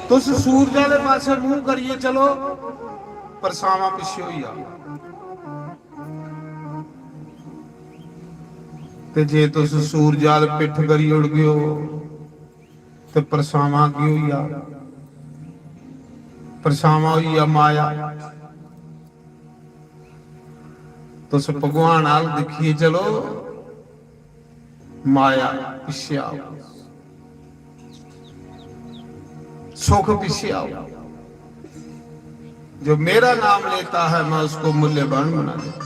तुस सूरज आह्ले पासै मूंह करियै चलो, परछामां पिच्छे होई जा। ते जे तुस सूरज आह्ल पिट्ठ करी ओड़गे ओ, ते परछामां अग्गें होई जा, परछामां होई जा माया। तुस भगवान आह्ल दिक्खियै चलो, माया पिछे आओ, सुख पिछे आओ। जो मेरा नाम लेता है, मैं उसको मूल्यवान बना देता।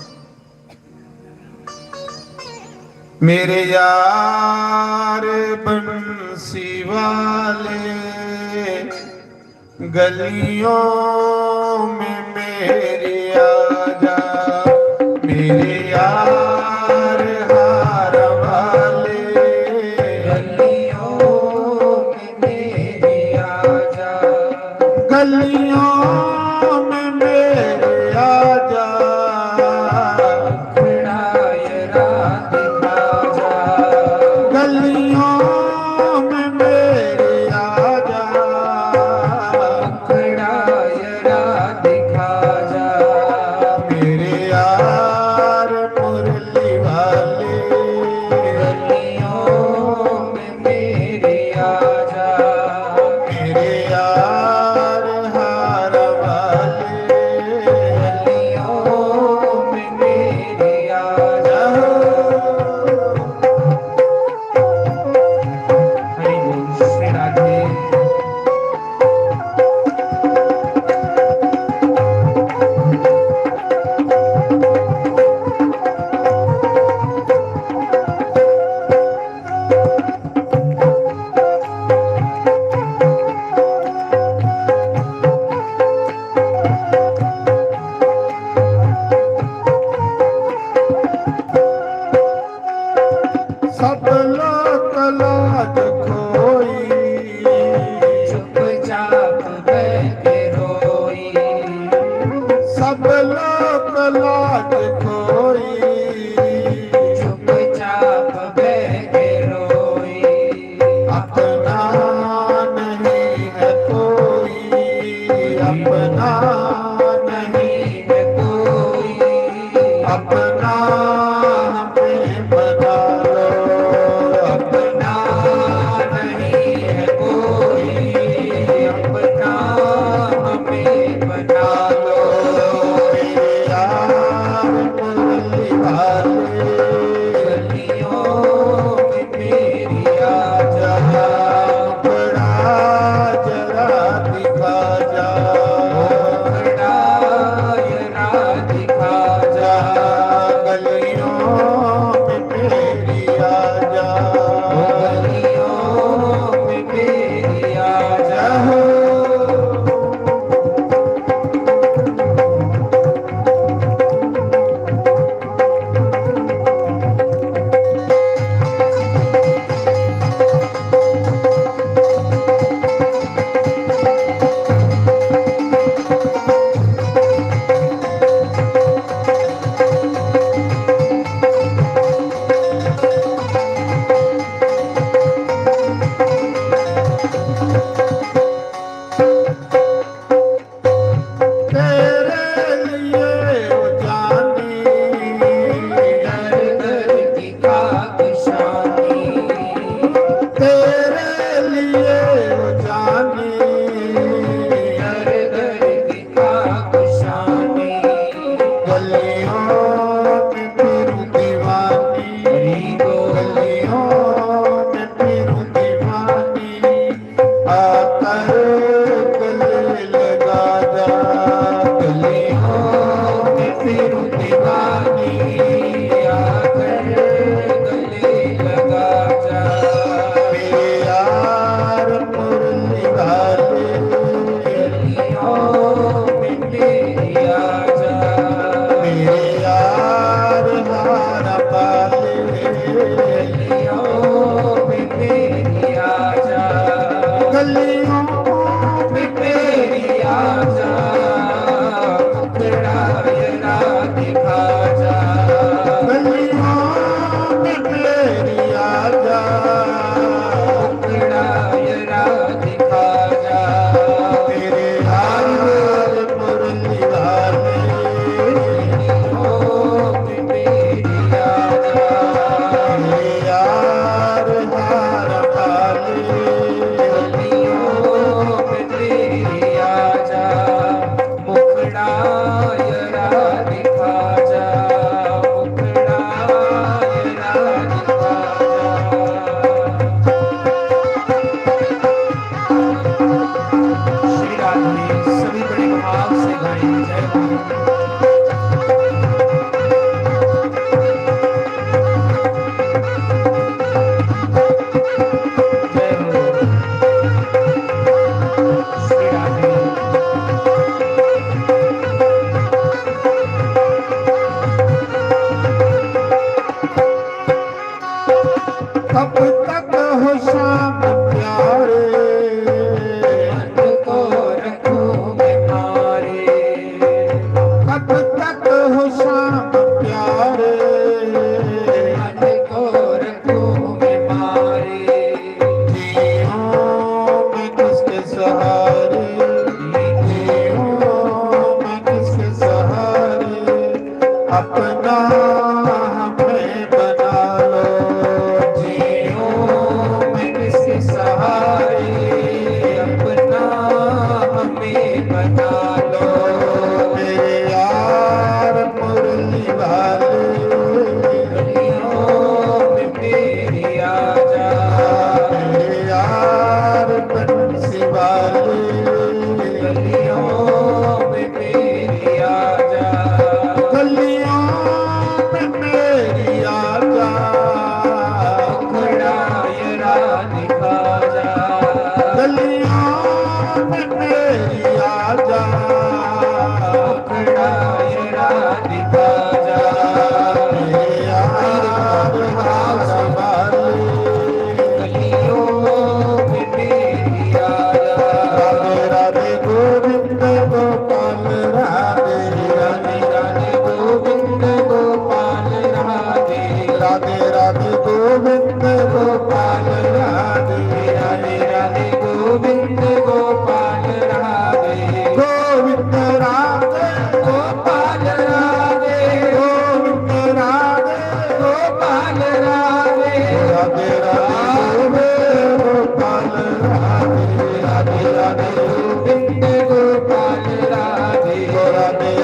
मेरे यार बंसी वाले, गलियों में मेरे आजा, मेरे यार हार वाले। गलियों में मेरे आजा, गलियों में मेरे आजा, मुखड़ा जरा दिखा जा। गलियों में मेरे आजा, मुखड़ा जरा दिखा जा। मेरे यार मुरली वाले, गलियों में मेरे आजा, मेरे यार हार वाले, गलियों में मेरे आजा। हरि बोल, श्री राधे। सब लोक लाज खोई, चुपचाप बह के रोई। सब लोक लाज खोई, चुपचाप बह के रोई। अपना नहीं है कोई, अपना नहीं है कोई, अपना हमें बना लो। अपना नहीं है कोई, अपना हमें बना लो। मेरे यार मुरली वाले, गलियों में मेरी आजा, मुखड़ा जरा दिखा जा। मुखड़ा जरा दिखा जा। गलियों में मेरी आजा, गलियों में मेरी आजा। तेरे लिए ओ जानी, दर दर की खाक शानी। तेरे लिए ओ जानी, दर दर की खाक शानी। गलियों में फिरूं दीवानी, गलियों में फिरूं दीवानी। आकर गले लगा जा, गलियों में फिरूं दीवानी। आकर गले लगा जा, मेरे यार मुरली वाले, गलियों में मेरी आजा। मेरे यार हार वाले, गलियों में मेरी आजा। गलियों में मेरी आजा, मुखड़ा जरा दिखा जा। गलियों में मेरी आजा, मुखड़ा जरा दिखा जा। मेरे यार मुरली वाले, गलियों में मेरी आजा। मेरे यार हार वाले, गलियों में मेरी आजा। मुखड़ा जरा दिखा जा, मुखड़ा जरा दिखा जा।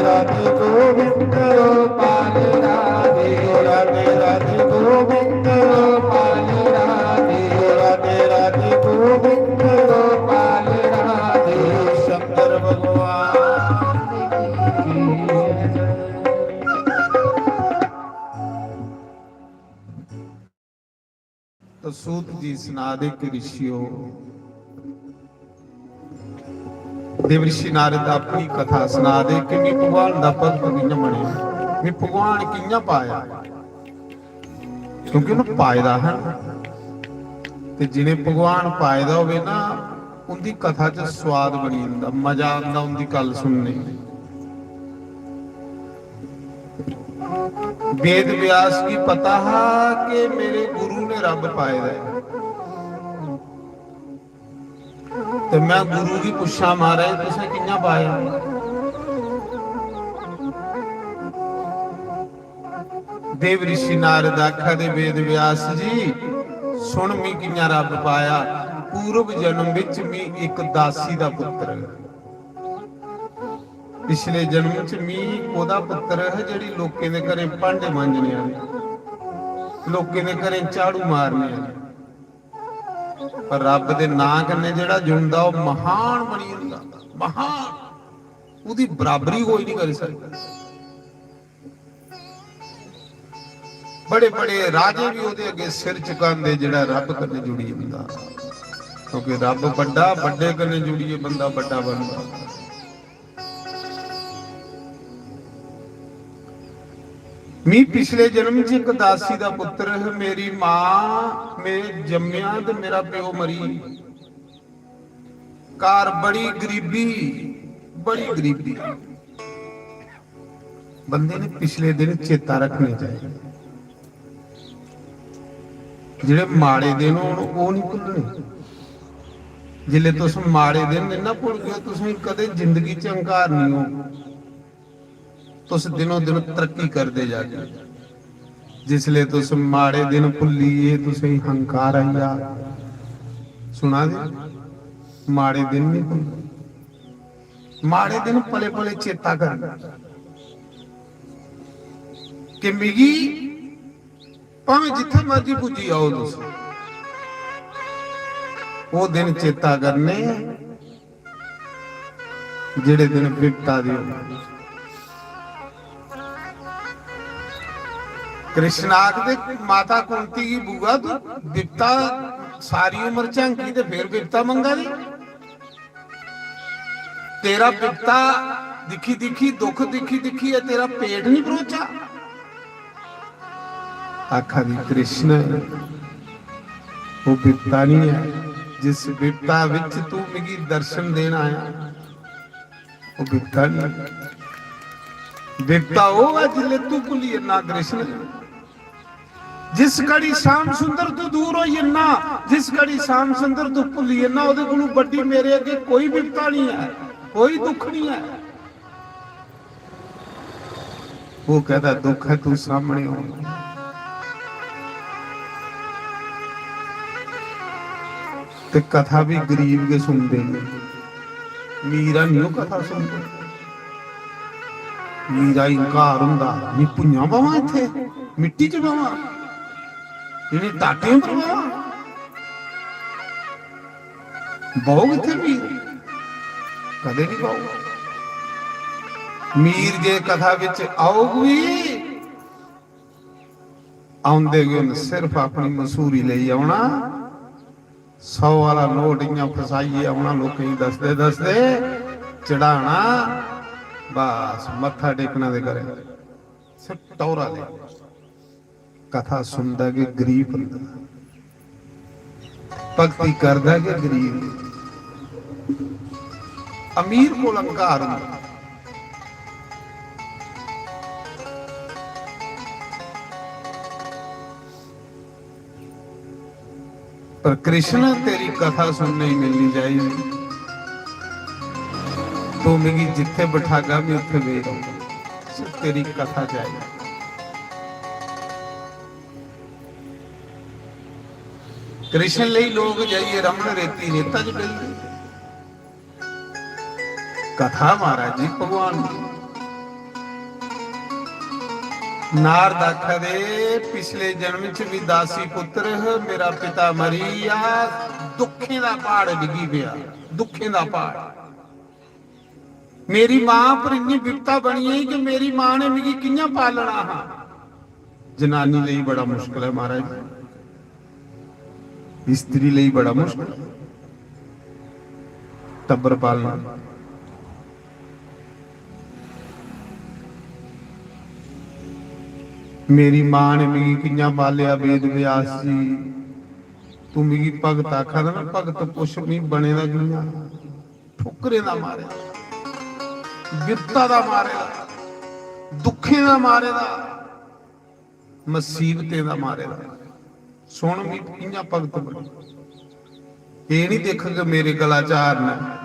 राधे गोविंद गोपाल राधे, राधे राधे गोविंद गोपाल राधे, राधे राधे गोविंद गोपाल राधे। शंकर भगवान की जय। तो सूत जी सना दे कि ऋषियो, देव ऋषि नारद अपनी कथा सना दे कि मैं भगवान दा भक्त कि'यां बनेआ, मैं भगवान कि'यां पाया, क्योंकि उन्हें पाए दा है ना। ते जिन्हें भगवान पाए दा होवे ना, उंदी कथा च स्वाद बनी जंदा, मजा आंदा उंदी गल्ल सुनने गी। वेद व्यास गी पता हा कि मेरे गुरु ने रब पाए दा ऐ। ते मैं गुरु गी पुच्छां, "महाराज, तुसें कि'यां पाया?" देव ऋषि नारद आखा दे, "वेद व्यास जी, सुन, मी कि'यां रब पाया। पूर्व जन्म विच मी इक दासी दा पुत्र है।" पिछले जन्म च मी ओह्दा पुत्तर हा, जेह्ड़ी लोकें दे घरें भांडे मांजने आह्ली, लोकें दे घरें झाड़ू मारने आह्ली। पर रब दे नां कन्नै जेह्ड़ा जुड़दा, ओह् महान बनी जंदा, महान। ओह्दी बराबरी कोई नहीं करी सकदा। बड़े बड़े राजे भी ओह्दे अग्गें सिर झुकांदे, जेह्ड़ा रब कन्नै जुड़ी जंदा, क्योंकि रब बड्डा, बड्डे कन्नै जुड़ियै बंदा बड्डा बनदा। मी पिछले जन्म च इक दासी दा पुत्र है। मेरी मां, मैं जम्मेआ ते मेरा प्यो मरी। घर बड़ी गरीबी, बड़ी गरीबी। बंदे ने पिछले दिन चेता रखने चाहिए। जेह्ड़े माड़े दिन होन, ओह् निं भुल्लने। जिसलै तुस माड़े दिन निं ना भुलगे, तुसें कदें जिंदगी च हंकार निं होग। तुस दिनों दिन तरक्की करदे जागे। जिसलै तुस माड़े दिन भुल्ली गे, तुसें हंकार आई जा। सुना दे? माड़े दिन निं भुल्लने। माड़े दिन पले पले चेता करना कि मिगी भावें जित्थै मर्जी पुज्जी जाओ तुस, ओह् दिन चेता करने जेह्ड़े दिन बिपता दे होन। कृष्ण आखदे, माता कुंती गी, "बुआ, तू बिपता सारी उम्र झांकी ते फिर बिपता मंगा दी?" तेरा बिपता दिक्खी दिक्खी, दुख दिक्खी दिक्खी, एह् तेरा पेट निं भरोचा? आखा दी, कृष्ण, ओह् बिपता निं ऐ, जिस बिपता बिच तू मिगी दर्शन देन आया, ओह् बिपता निं ऐ। बिपता ओह् ऐ जिसलै तू भुल्ली जन्ना कृष्ण। जिस घड़ी श्याम सुंदर तू दूर होई जन्ना, जिस घड़ी श्याम सुंदर तू भुल्ली जन्ना, ओह्दे कोलू बड्डी मेरे अग्गे कोई बिपता निं ऐ, कोई दुख निं ऐ। ओह् कहदा, "दुख ऐ तू सामने हो।" ते कथा भी गरीब गै सुनदे न, मीरा निं ओह् कथा सुनदे। मीरा गी हंकार होंदा, "मी भुञां बवां इत्थै, मिट्टी च बवां, इ'नें टाटें पर बवां?" बौह्ग इत्थै मीर? कदें निं बौह्ग। मीर जे कथा बिच औग बी, औंदे गै उन्न सिर्फ अपनी मसूरी लेई औना, सौ आह्ला नोट इ'यां फसाइयै औना, लोकें गी दसदे दसदे चढ़ाना, बस मत्था टेकना ते करै, सिर्फ टौरा लेई। कथा सुनदा गै गरीब बंदा, भक्ति करदा गै गरीब, अमीर कोल हंकार होंदा। पर कृष्ण, तेरी कथा सुनने ही मिलनी चाहिए। तू मिगी जित्थे बिठागा, मैं उत्थे बेही रहूंगा। सिर्फ तेरी कथा चाहिए। कृष्ण लेई लोक जाइए रमण रेती रेता च बेही। कथा महाराज जी भगवान दी। नारद आखा दे, "पिछले जन्म च भी दासी पुत्र ह, मेरा पिता मरी गेआ, दुखें दा प्हाड़ डिग्गी पेआ, दुखें दा प्हाड़। मेरी मां पर इन्नी विपता बनी गेई कि मेरी मां ने मिगी कि'यां पालना हा?" जनानी लेई बड़ा मुश्कल ऐ महाराज, स्त्री लेई बड़ा मुश्कल ऐ टब्बर पालना। मेरी मां ने मिगी कि'यां पालेआ, वेद व्यास जी? तू मिगी भगत आखा दा ना, भगत पुछ मी बने दा कि'यां? ठोकरें दा मारे दा, बिपता दा मारे दा, दुखें दा मारे दा, मुसीबतें दा मारे दा। सुन मी कि'यां भगत बने। एह् निं दिक्ख कि मेरे गला च हार न,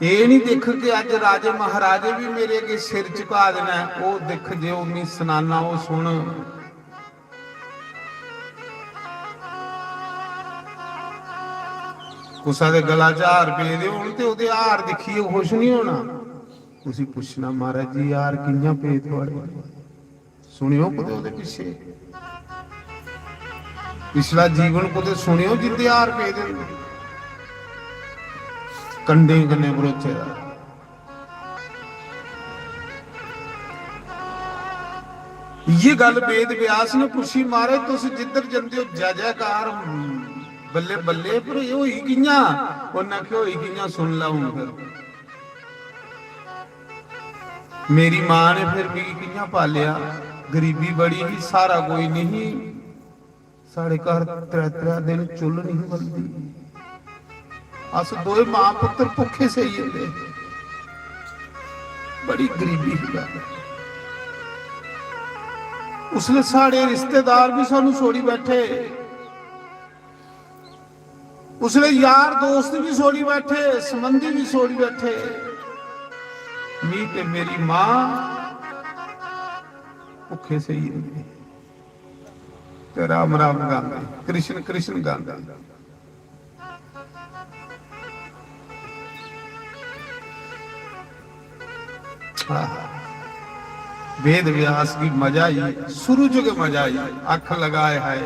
एह् निं दिक्ख कि अज्ज राजे महाराजे भी मेरे अग्गें सिर झुका दे न। ओह् दिक्ख जे ओह् मी सनाना, ओह् सुन। कुसै दे गला च हार पेदे होन ते ओह्दे हार दिक्खियै खुश निं होना। उसी पुच्छना, "महाराज जी, हार कि'यां पे थुआढ़े?" सुनेओ कुतै ओह्दे पिच्छे, पिछला जीवन कुतै सुनेओ जिंदे हार पेदे न कंडें कन्नै बरोचे दा। इ'यै गल्ल वेद व्यास ने पुच्छी, "महाराज, तुस जिद्धर जंदे ओ जय जयकार, बल्ले बल्ले, पर एह् होई कि'यां?" उन्नै आखेआ, "होई कि'यां, सुन लै हून फिर।" मेरी मां ने फिर मिगी कि'यां पालेआ? गरीबी बड़ी ही, स्हारा कोई निं ही। साढ़े घर त्रै त्रै दिन चुल्ल निं ही बलदी। अस दोए मां पुत्तर भुक्खे सेई जंदे। बड़ी गरीबी ही घर। उसलै साढ़े रिश्तेदार बी सानू छोड़ी बैठे। उसलै यार दोस्त बी छोड़ी बैठे, संबंधी बी छोड़ी बैठे। मी ते मेरी मां भुक्खे सेई जंदे ते राम राम गांदे, कृष्ण कृष्ण गांदे। आहा। वेद व्यास गी मजा आई, शुरू च गै मजा आई, अख लगाए हाय।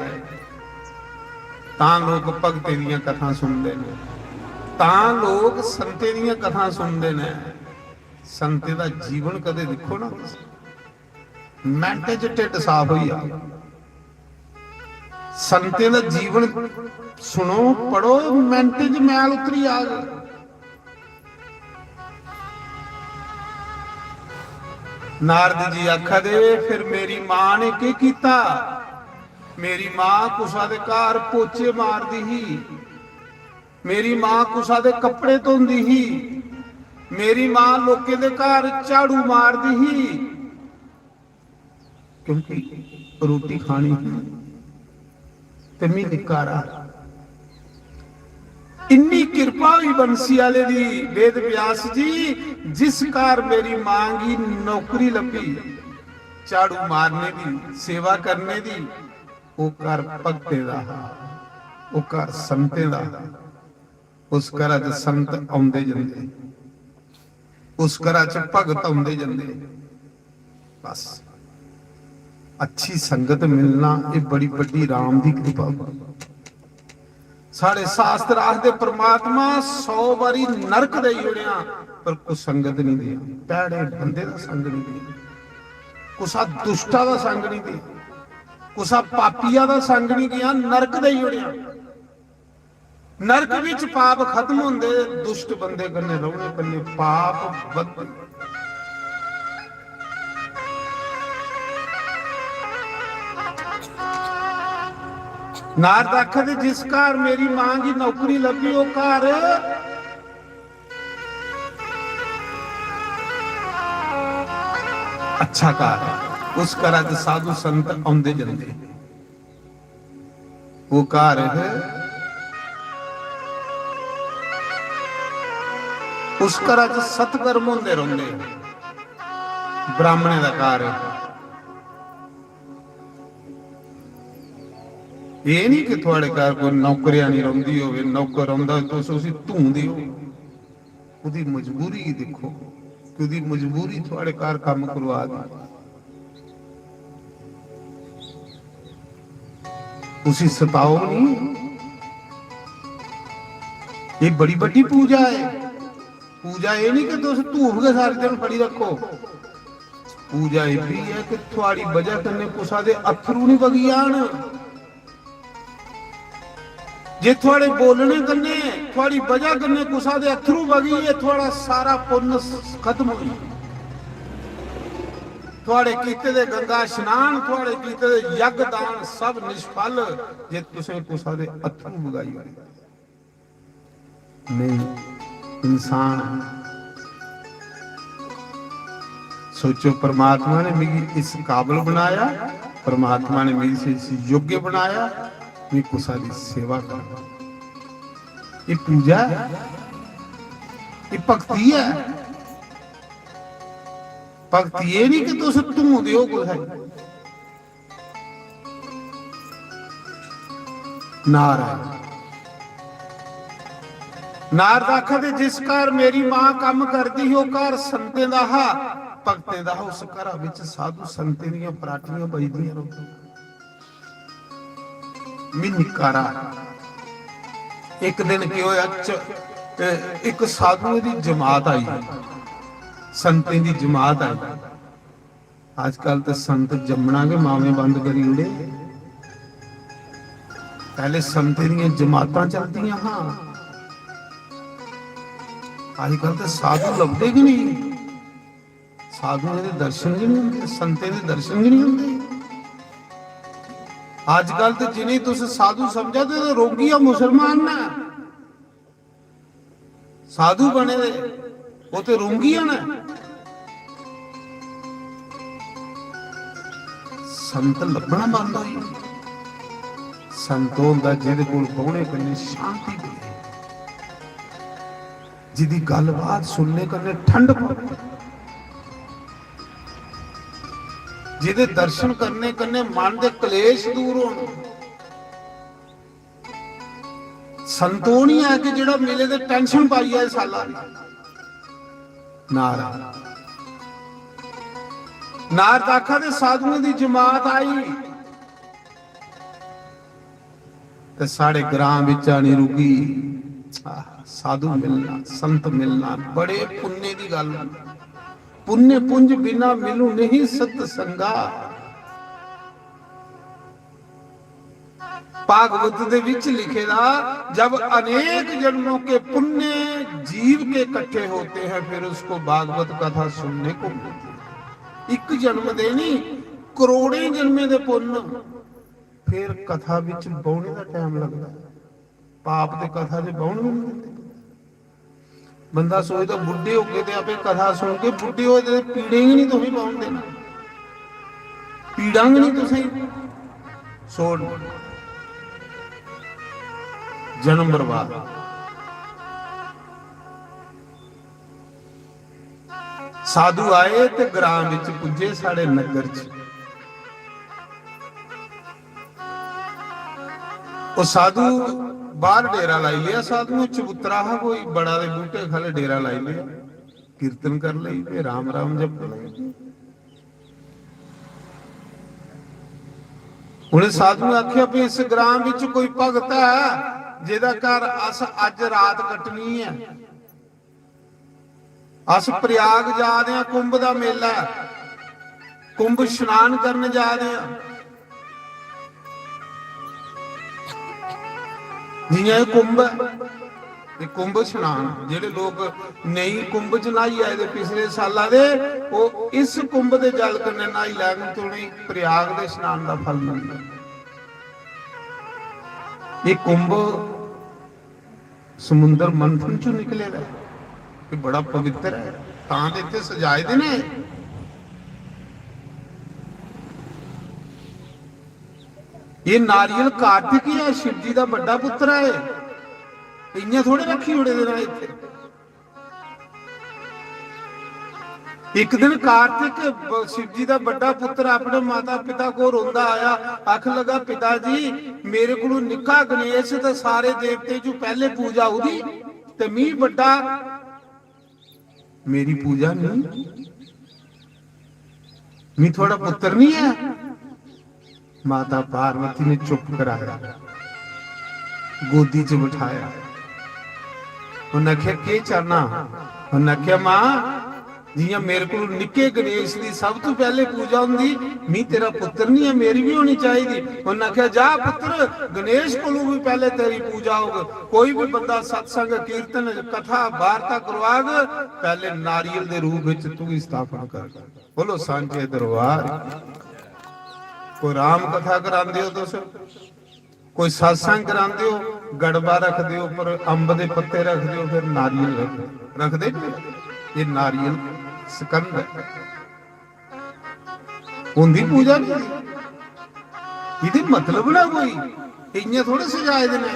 तां लोक भगतें दियां कथां सुनदे न, तां लोक संतें दियां कथां सुनदे न। संतें दा जीवन कदे दिक्खो ना तुस, मैंटे च ढिड्ड साफ होई जा। संतें दा जीवन सुनो, पढ़ो, मैंटे च मैल उतरी जाग। नारद जी आखा दे, "फिर मेरी मां ने केह् कीता?" मेरी मां कुसा दे घर पोचे मारदी ही, मेरी मां कुसा दे कपड़े धोंदी ही, मेरी मां लोकें दे घर झाड़ू मारदी ही, क्योंकि रोटी खानी ही ते मी निक्का हारा। इन्नी किरपा होई बंसी आले दी, वेद व्यास जी, जिस घर मेरी मां गी नौकरी लब्भी, झाड़ू मारने दी, सेवा करने दी, ओह् घर भगतें दा हा, ओह् घर संतें दा हा। उस घरा च संत औंदे जंदे, उस घरा च भगत औंदे जंदे। बस, अच्छी संगत मिलना, एह् बड़ी बड्डी राम दी कृपा। साढ़े शास्त्र आखदे, "परमात्मा सौ बारी नरक देई ओड़ेआ, पर कुसंगत नहीं देआ, भैड़े बंदे दा संग नहीं देआ, कुसा दुष्टा दा संग नहीं देआ, कुसा पापिया दा संग नहीं देआ, नरक देई ओड़ेआ।" नरक विच पाप खत्म होंदे, दुष्ट बंदे कन्नै रौहने कन्नै पाप बधदे। नारद आखदे, "जिस घर मेरी मां गी नौकरी लब्भी, ओह् घर अच्छा घर, उस घरा च साधु संत औंदे जंदे।" ओह् घर है, उस घरा च सत्कर्म होंदे रौंह्दे। ब्राह्मणें दा घर है। एह् निं कि थुआढ़े घर कोई नौकरेआनी रौंह्दी होवे, नौकर रौंह्दा होवे, तुस उसी धूंदे ओ। ओह्दी मजबूरी गी दिक्खो कि ओह्दी मजबूरी थुआढ़े घर कम्म करवा दी। उसी सताओ नहीं। ये बड़ी बड्डी पूजा है। पूजा ये नहीं कि तुस धूफ गै सारे दिन फड़ी रखो। पूजा ये भी है कि थुआड़ी वजह कन्नै कुसा दे अत्थरू नहीं बगी जान। जे थुआड़े बोलने कन्नै, थुआड़ी वजह कन्नै कुसा दे अत्थरू बगी गे, थुआड़ा सारा पुन्न खत्म होई गेआ। थुआड़े कीते दे गंगा स्नान, थुआड़े कीते दे यज्ञ दान सब निष्फल, जे तुसें कुसा दे अत्थरू बगाई ओड़े। नहीं, इंसान। सोचो, परमात्मा ने मिगी इस काबल बनाया, परमात्मा ने मिगी इस योग्य बनाया, मैं कुसा दी सेवा करूं। ये पूजा है, ये भक्ति है। भक्ति ये नहीं कि तुस धूं देओ कुसै गी। नारायण। नारद आखदे, जिस घर मेरी मां कम्म करदी ही, ओह घर संतें दा हा, भक्तें दा हा। उस घरा विच साधु संतें दियां पराटियां बजदियां रौंदियां। मी निक्का हारा, इक दिन केह् होया, च-, ए, इक साधुएं दी जमात आई, संतें दी जमात आई। अजकल ते संत जम्मना गै मावें बंद करी ओड़े। पैह्ले संतें दियां जमातां चलदियां हां, अजकल ते साधु लभदे गै नहीं। साधुएं दे दर्शन गै नहीं होंदे, संतें दे दर्शन गै नहीं होंदे। अजकल ते जिनेंगी तुस साधु समझा दे, ते रोंगिया मुसलमान न। साधु बने दे, ओह ते रोंगिया न। संत लब्भना बंद होई गे। संत ओह होंदा जेहदे कोल बौहने कन्नै शांति मिले, जिदी गल्लबात सुनने कन्नै ठंड पवे, जिदे दर्शन करने कन्नै मन दे कलेश दूर होन। संत ओह नहीं है कि जेड़ा मिले ते tension पाई जाए साला दी। नारद, नारद आखा दे, साधुएं दी जमात आई ते साढ़े ग्रां बिच आनी रुकी। आह, साधु मिलना, संत मिलना बड़े पुण्य दी गल्ल। पुण्य पुंज बिना मिलू नहीं सतसंगा। भागवत दे विच लिखे दा, जब अनेक जन्मों के पुण्य जीव के इकट्ठे होते हैं, फिर उसको भागवत कथा सुनने को मिलती है। इक जन्म दे नहीं, करोड़ें जन्में दे पुण्य, फिर कथा विच बौहने दा टाइम लगदा है। पाप ते कथा च बौहन भी नहीं दिंदे। बंदा सोचदा बुड्ढे हो गए ते आपे कथा सुन के बुड्ढे होए ते पीड़े ही नहीं तुसें बौहन देना, पीड़ा भी नहीं तुसें छोड़। जन्म बर्बाद। साधु आए ते ग्रां विच पुज्जे, साढ़े नग्गर च। ओह साधु बाहर डेरा लाई लिया, साधुओं चबूतरा हा कोई, बड़ा दे बूटे खल्ल डेरा लाई लिया, कीर्तन कर लई पे, राम राम जप लई पे। उन्हें साधुएं आख्या भी इस ग्रां विच कोई भगत है जेदा घर अस अज रात कट्टनी है। अस प्रयाग जा दे आं, कुंभ दा मेला ऐ, कुंभ स्नान करन जा दे आं। जियां एह् कुंभ ऐ, एह् कुंभ स्नान, जेह्ड़े लोक नेईं कुंभ च न्हाई आए दे पिछले साला दे, ओह् इस कुंभ दे जल कन्नै न्हाई लैन ते उ'नेंगी प्रयाग दे स्नान दा फल मिलदा। एह् कुंभ समुंदर मंथन चों निकले दा ऐ। एह् बड़ा पवित्र ऐ, तां ते इत्थै सजाए दे ने। एह् नारियल कार्तिक ऐ, शिव जी दा बड्डा पुत्र ऐ। इ'यां थोड़े रक्खी ओड़े दे न इत्थै। इक दिन कार्तिक ब-, शिव जी दा बड्डा पुत्र अपने माता पिता को रोंदा आया, आखन लगा, "पिता जी, मेरे कोलू निक्का गणेश ते सारे देवते जो पैह्ले पूजा ओह्दी ते मी बड्डा, मेरी पूजा नहीं, मी थुआढ़ा पुत्र नहीं है।" माता पार्वती ने चुप कराया, गोदी च बठाया। उन्नै आखेआ, "केह् चाहना?" उन्नै आखेआ, "मां, जियां मेरे कोल निक्के गणेश दी सब तू पैह्ले पूजा होंदी, मी तेरा पुत्तर नहीं ऐ, मेरी भी होनी चाहिदी।" उन्नै आखेआ, "जा पुत्तर, गणेश कोलू भी पैह्ले तेरी पूजा होग। कोई भी बंदा सत्संग, कीर्तन, कथा, वार्ता करवाग, पैह्ले नारियल दे रूप विच तुगी स्थापन कर।" बोलो सांचे दरबार। कोई राम कथा करांदे हो तुस, कोई सत्संग करांदे हो, गड़बा रखदे हो, पर अंब दे पत्ते रखदे हो, फिर नारियल रखदे, रखदे नहीं? ये नारियल स्कंद है, उंदी पूजा नहीं। इदे मतलब ना कोई, इयां थोड़े सजाए दे ने।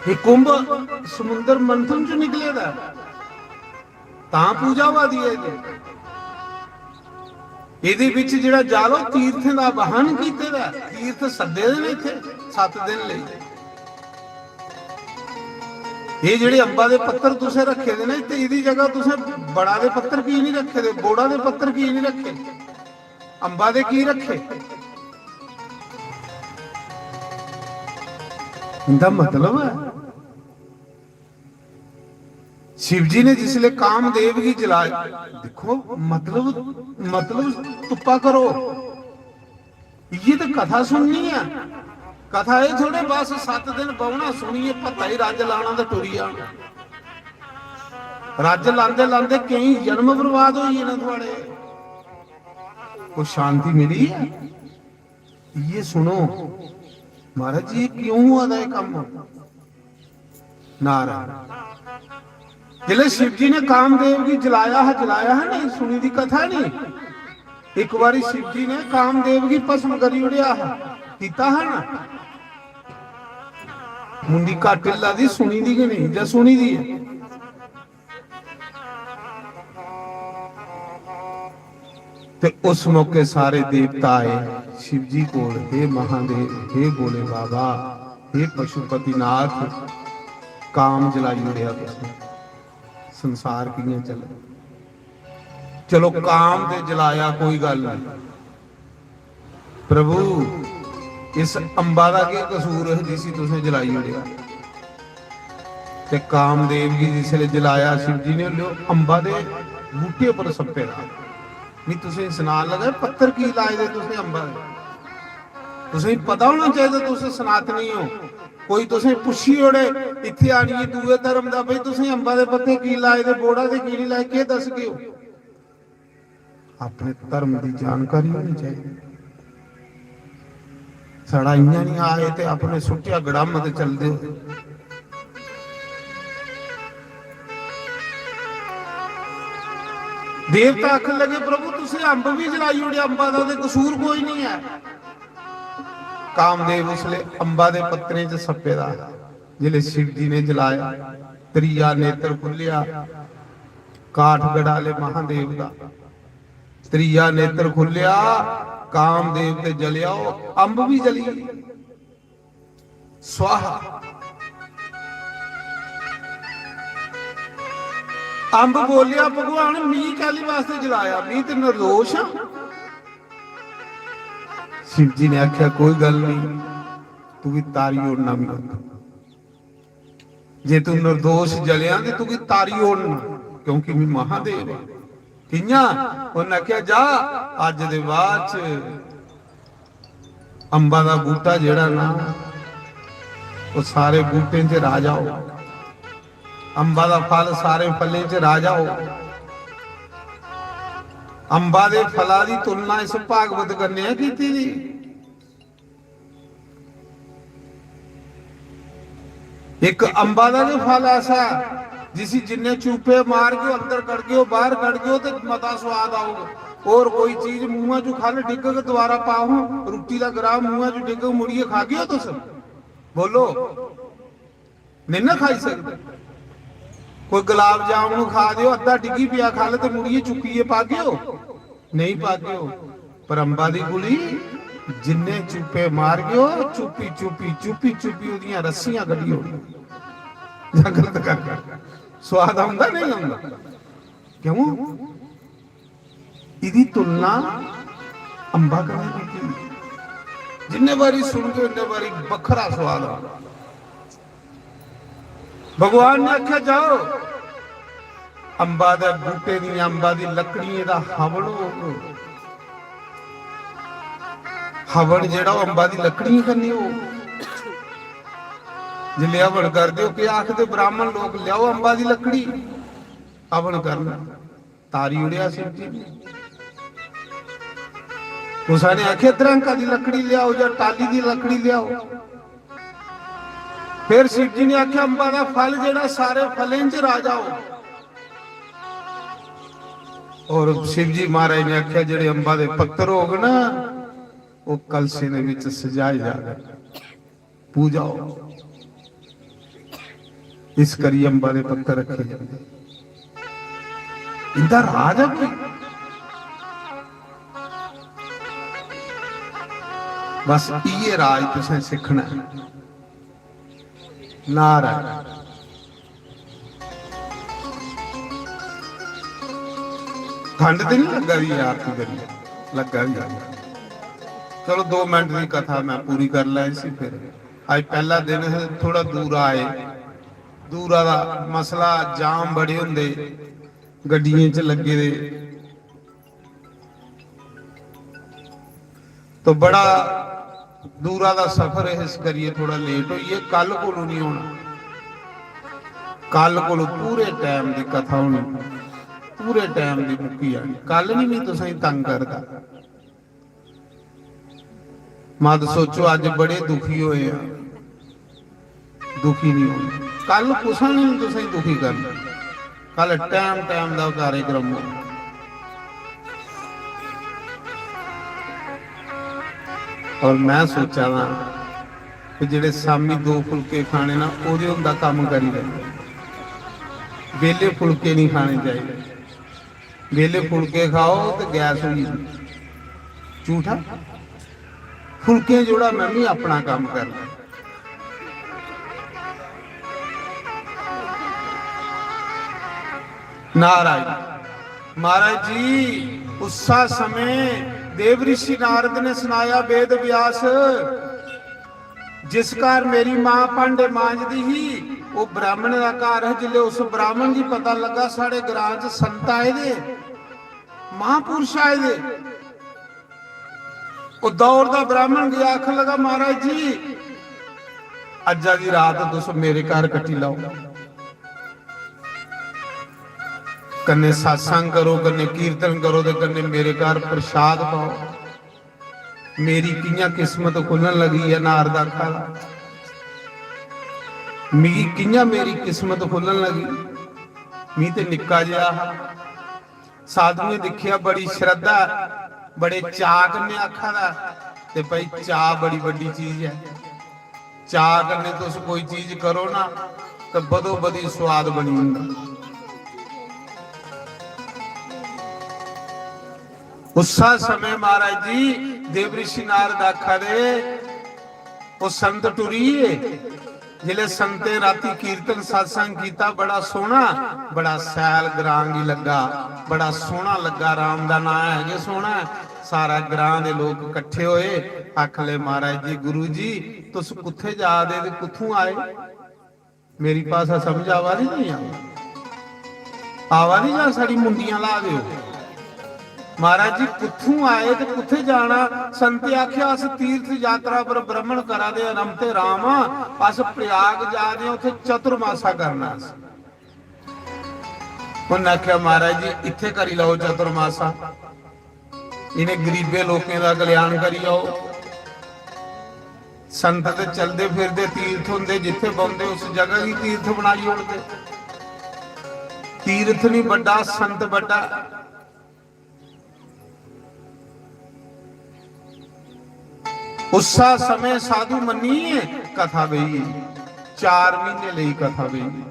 ये कुंभ समुंदर मंथन चो निकले दा है। तां पूजा होआ दी ऐ जी। एह्दे बिच जेह्ड़ा जालो तीर्थें दा वाहन कीते दा ऐ, तीर्थ सद्दे दे ने इत्थै सत्त दिन लेई। एह् जेह्ड़े अम्बा दे पत्तर तुसें रक्खे दे ने, ते एह्दी जगह तुसें बड़ा दे पत्तर की निं रक्खे दे, बोड़ा दे पत्तर की निं रक्खे, अम्बा दे की रक्खे? इंदा मतलब ऐ शिव जी ने जिसले कामदेव गी जलाया, दिक्खो, मतलब, मतलब तुप्पा करो। इयै ते कथा सुननी ऐ। कथा एह् थोड़े बस सत्त दिन बौह्ना, सुनियै भत्ता ही रज्ज लाना ते टुरी जाना। रज्ज लांदे लांदे केईं जन्म बर्बाद होई गे न थुआड़े। कोई शांति मिली ऐ? इयै सुनो महाराज जी, एह् क्यों होआ दा एह् कम्म? नारायण। जिसलै शिव जी ने कामदेव गी जलाया हा, जलाया हा नहीं, सुनी दी कथा नहीं? एक बारी शिव जी ने कामदेव गी भस्म करी ओड़ेआ हा, कीता हा ना? मुंडी घट्ट हिल्ला दी, सुनी दी गै नहीं, जां सुनी दी ऐ? ते उस मौके सारे देवता आए शिव जी कोल, "हे महादेव, हे भोले बाबा, हे पशुपतिनाथ, काम जलाई ओड़ेआ तुसें, संसार कि'यां चले?" चलो, काम ते जलाया, कोई गल्ल नहीं। प्रभु, इस अम्बा दा केह् कसूर ऐ जिसी तुसें जलाई ओड़ेआ? ते कामदेव गी जिसलै जलाया शिव जी ने, ओल्लै अम्बा दे बूह्टे उप्पर सप्पे दा। मी तुसें सनान लगा, पत्तर की लाए दे तुसें अम्बा दे? तुसें पता होना चाहिदा, तुस सनातनी हो। कोई तुसें पुच्छी ओड़े इत्थै आनियै दूए धर्म दा, "भाई, तुसें अम्बा दे पत्ते की लाए दे, बोड़ा दे की निं लाए, केह् दसगे ओ?" अपने धर्म दी जानकारी होनी चाहिए। साढ़ा इयां नहीं आए ते अपने सुट्टिया गड़म ते चलदे हो। देवता आखन लगे, "प्रभु, तुसें अम्ब भी जलाई ओड़ेआ, अम्बा दा ते कसूर कोई नहीं है।" कामदेव उसले अम्बा दे पत्तरें च सप्पे दा हा। जिसले शिव जी ने जलाया, त्रिया नेत्र खुल्लेआ, काठगढ़ आले महादेव दा। त्रिया नेत्र खुल्लेआ, कामदेव ते जलेआ, ओह् अम्ब भी जली गेआ। स्वाहा। अम्ब बोलेआ, "भगवान, मी कैह्ली वास्ते जलाया? मी ते निर्दोष आं।" शिव जी ने आखेआ, "कोई गल्ल नहीं, तुगी तारी ओड़ना मी उत्थूं।" जे तू निर्दोष जलेआ ते तुगी तारी ओड़ना, क्योंकि मैं महादेव आं। कियां? उन्नै आखेआ, "जा, अज्ज दे बाद च अम्बा दा बूह्टा जेह्ड़ा ना, ओह् सारे बूह्टें च राजा हो, अम्बा दा फल सारे फलें च राजा हो।" अम्बा दे फला दी तुलना इस भागवत कन्नै ऐ कीती दी। इक अम्बा दा गै फल ऐसा ऐ, जिसी जिन्ने चूपे मारगे, अंदर कड़गे, बाहर कड़गे, ते मता स्वाद औग। और कोई चीज मुंहा चू खल डिग्गग, दोबारा पाओ, रुट्टी दा ग्राह मुंहा चू डिग्गग, मुड़ियै खागे ओ तुस? बोलो, नहीं ना खाई सकदे। कोई गुलाब जामुन खा दे ओ, अद्धा डिग्गी पेआ खल, ते मुड़ियै चुक्कियै पागे ओ? नहीं पागे ओ। पर अम्बा दी गुली जिन्ने चूपे मारगे ओ, चुप्पी, चुप्पी, चुप्पी, चुप्पी ओदियां रस्सियां कड्ढी ओड़नियां। जां गलत कर। स्वाद औंदा, नहीं औंदा? क्यों? इदी तुलना अम्बा कन्नै कीती। जिन्ने बारी सुनगे उन्ने बारी बक्खरा स्वाद आना। भगवान ने आखेआ, जाओ, अम्बा दे बूटे दियां, अम्बा दी लकड़ियें दा हवन होग। हवन जेह्ड़ा ओह् अम्बा दी लकड़ियें कन्नै होग। जिसलै हवन करदे ओ, केह् आखदे ब्राह्मण लोक, "लेआओ अम्बा दी लकड़ी।" हवन करना, तारी ओड़ेआ शिव जी ने। कुसै ने आखेआ, "द्रंका दी लकड़ी लेआओ जां टाली दी लकड़ी लेआओ।" फिर शिव जी ने आखेआ, "अम्बा दा फल जेह्ड़ा सारे फलें च राजा हो।" और शिव जी महाराज ने आखेआ, "जेह्ड़े अम्बा दे पत्तर होग ना, ओह् कलशें दे बिच सजाए जाङन, पूजा हो।" इस करियै अम्बा दे पत्तर रक्खे जंदे। इंदा राज है कोई? बस इयै राज तुसें सिक्खना है। नारायण। ठंड ते नहीं लग्गा दी यार, तू करियै लग्गा दी यार। चलो, दो मिनट दी कथा मैं पूरी कर लै इसी, फिर अज पैह्ला दिन है, थोड़ा दूरा आए, दूरा दा मसला, जाम बड़े होंदे, गड्डियें च लग्गे दे, तो बड़ा दूरा दा सफर है, इस करियै थोड़ा लेट होई गे। कल कोलू नहीं होना, कल कोलू पूरे टाइम दी कथा होनी, पूरे टाइम दी मुक्की जानी। कल नहीं मैं तुसेंगी तंग करदा। मत सोचो अज बड़े दुखी होए हैं, दुखी नहीं होना। कल कुसै ने नहीं तुसेंगी दुखी करना। कल टाइम टाइम दा कार्यक्रम होना। और मैं सोचा दा कि जेड़े शामी दो फुलके खाने ना, ओह्दे होंदा कम्म करी लैंदे। बेले फुलके नहीं खाने चाहिए। बेले फुलके खाओ तो गैस होई जंदी। झूठा। फुलके जोड़ा मैं भी अपना काम करना। नारायण। महाराज जी, उस्सा समय देव ऋषि नारद ने सनाया, वेद व्यास, जिस घर मेरी मां भांडे मांजदी ही, ओह् ब्राह्मण दा घर है। जिसले उस ब्राह्मण गी पता लगा साढ़े ग्रां च संत आए दे, महापुरुष आए दे, ओह् दौड़दा ब्राह्मण गी आखन लगा, महाराज जी, अज्जा दी रात तुस मेरे घर कट्टी लाओ, कन्नै सत्संग करो, कन्नै कीर्तन करो ते कन्नै मेरे घर प्रसाद पाओ। मेरी कि'यां किस्मत खु'ल्लन लगी ऐ, नारद आखा दा, मिगी कि'यां मेरी किस्मत खु'ल्लन लगी। मी ते निक्का जेहा हा। साधुएं दिक्खेआ, बड़ी श्रद्धा, बड़े चाऽ कन्नै आखा दा। ते भाई, चाऽ बड़ी बड्डी चीज ऐ। चाऽ कन्नै तुस कोई चीज करो ना, ते बदो बदी स्वाद बनी जंदा। उस्सा समें महाराज जी, देव ऋषि नारद आखा दे, "ओ संत टुरी गे।" जिसलै संतें राती कीर्तन सत्संग कीता, बड़ा सोहना, बड़ा सैल ग्रां गी लग्गा, बड़ा सोहना लग्गा। राम दा नां है गै सोहना ऐ। सारा ग्रां दे लोक कट्ठे होए, आखन लगे, "महाराज जी, गुरु जी, तुस कुत्थे जा दे ते कुत्थों आए?" मेरी भाशा समझ आवा दी नहीं आवा? आवा दी जां साढ़ी मुंडियां ला दे ओ? महाराज जी, कुत्थों आए ते कुत्थे जाना? संते आखेआ, "अस तीर्थ यात्रा पर भ्रमण करा दे, रमते राम, अस प्रयाग जा दे, उत्थे चतुर्मासा करना अस।" उन्नै आखेआ, "महाराज जी, इत्थे करी लैओ चतुर्मासा।" इ'नें गरीबें लोकें दा कल्याण करी आओ। संत ते चलदे फिरदे तीर्थ होंदे, जित्थे बौंदे उस जगह गी तीर्थ बनाई ओड़दे। तीर्थ नहीं बड्डा, संत बड्डा। उस्सा समें साधु मन्नियै कथा बेही, चार महीने लेई कथा बेही।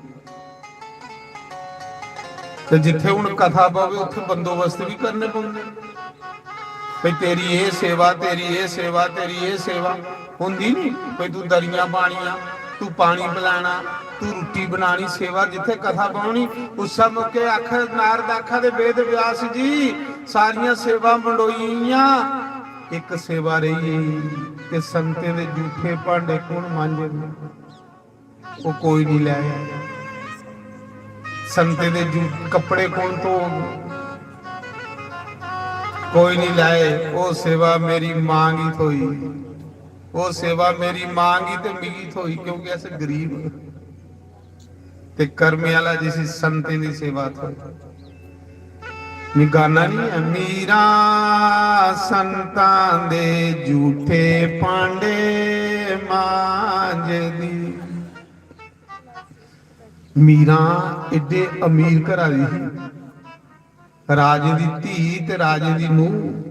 ते जित्थे हुन कथा पवे, उत्थे बंदोबस्त भी करने पौंदे। भई, तेरी एह् सेवा, तेरी एह् सेवा, तेरी एह् सेवा होंदी नी। भई, तू दरियां पानियां, तू पानी पलैना, तू रुट्टी बनानी, सेवा जित्थे कथा पौनी, उस्सै मौके आख, नारद आखा दे, "वेद व्यास जी, सारियां सेवा मंडोई गेइयां, एक सेवा रही गेई कि संतें दे जूठे भांडे कौन मांजे? वो कोई नहीं लाए। संतें दे जू-, कपड़े कौन धोग? कोई नहीं लाए। वो सेवा मेरी मां गी थोई, वो सेवा मेरी मां गी ते मिगी थोई, क्योंकि अस गरीब। ते कर्मे आह्ला जिसी संतें दी सेवा थ्होए। मी गाना नहीं है, मीरा संतां दे जूठे भांडे मांजदी। मीरा एडे अमीर घरा दी ही, राजे दी धी ते राजे दी नूंह।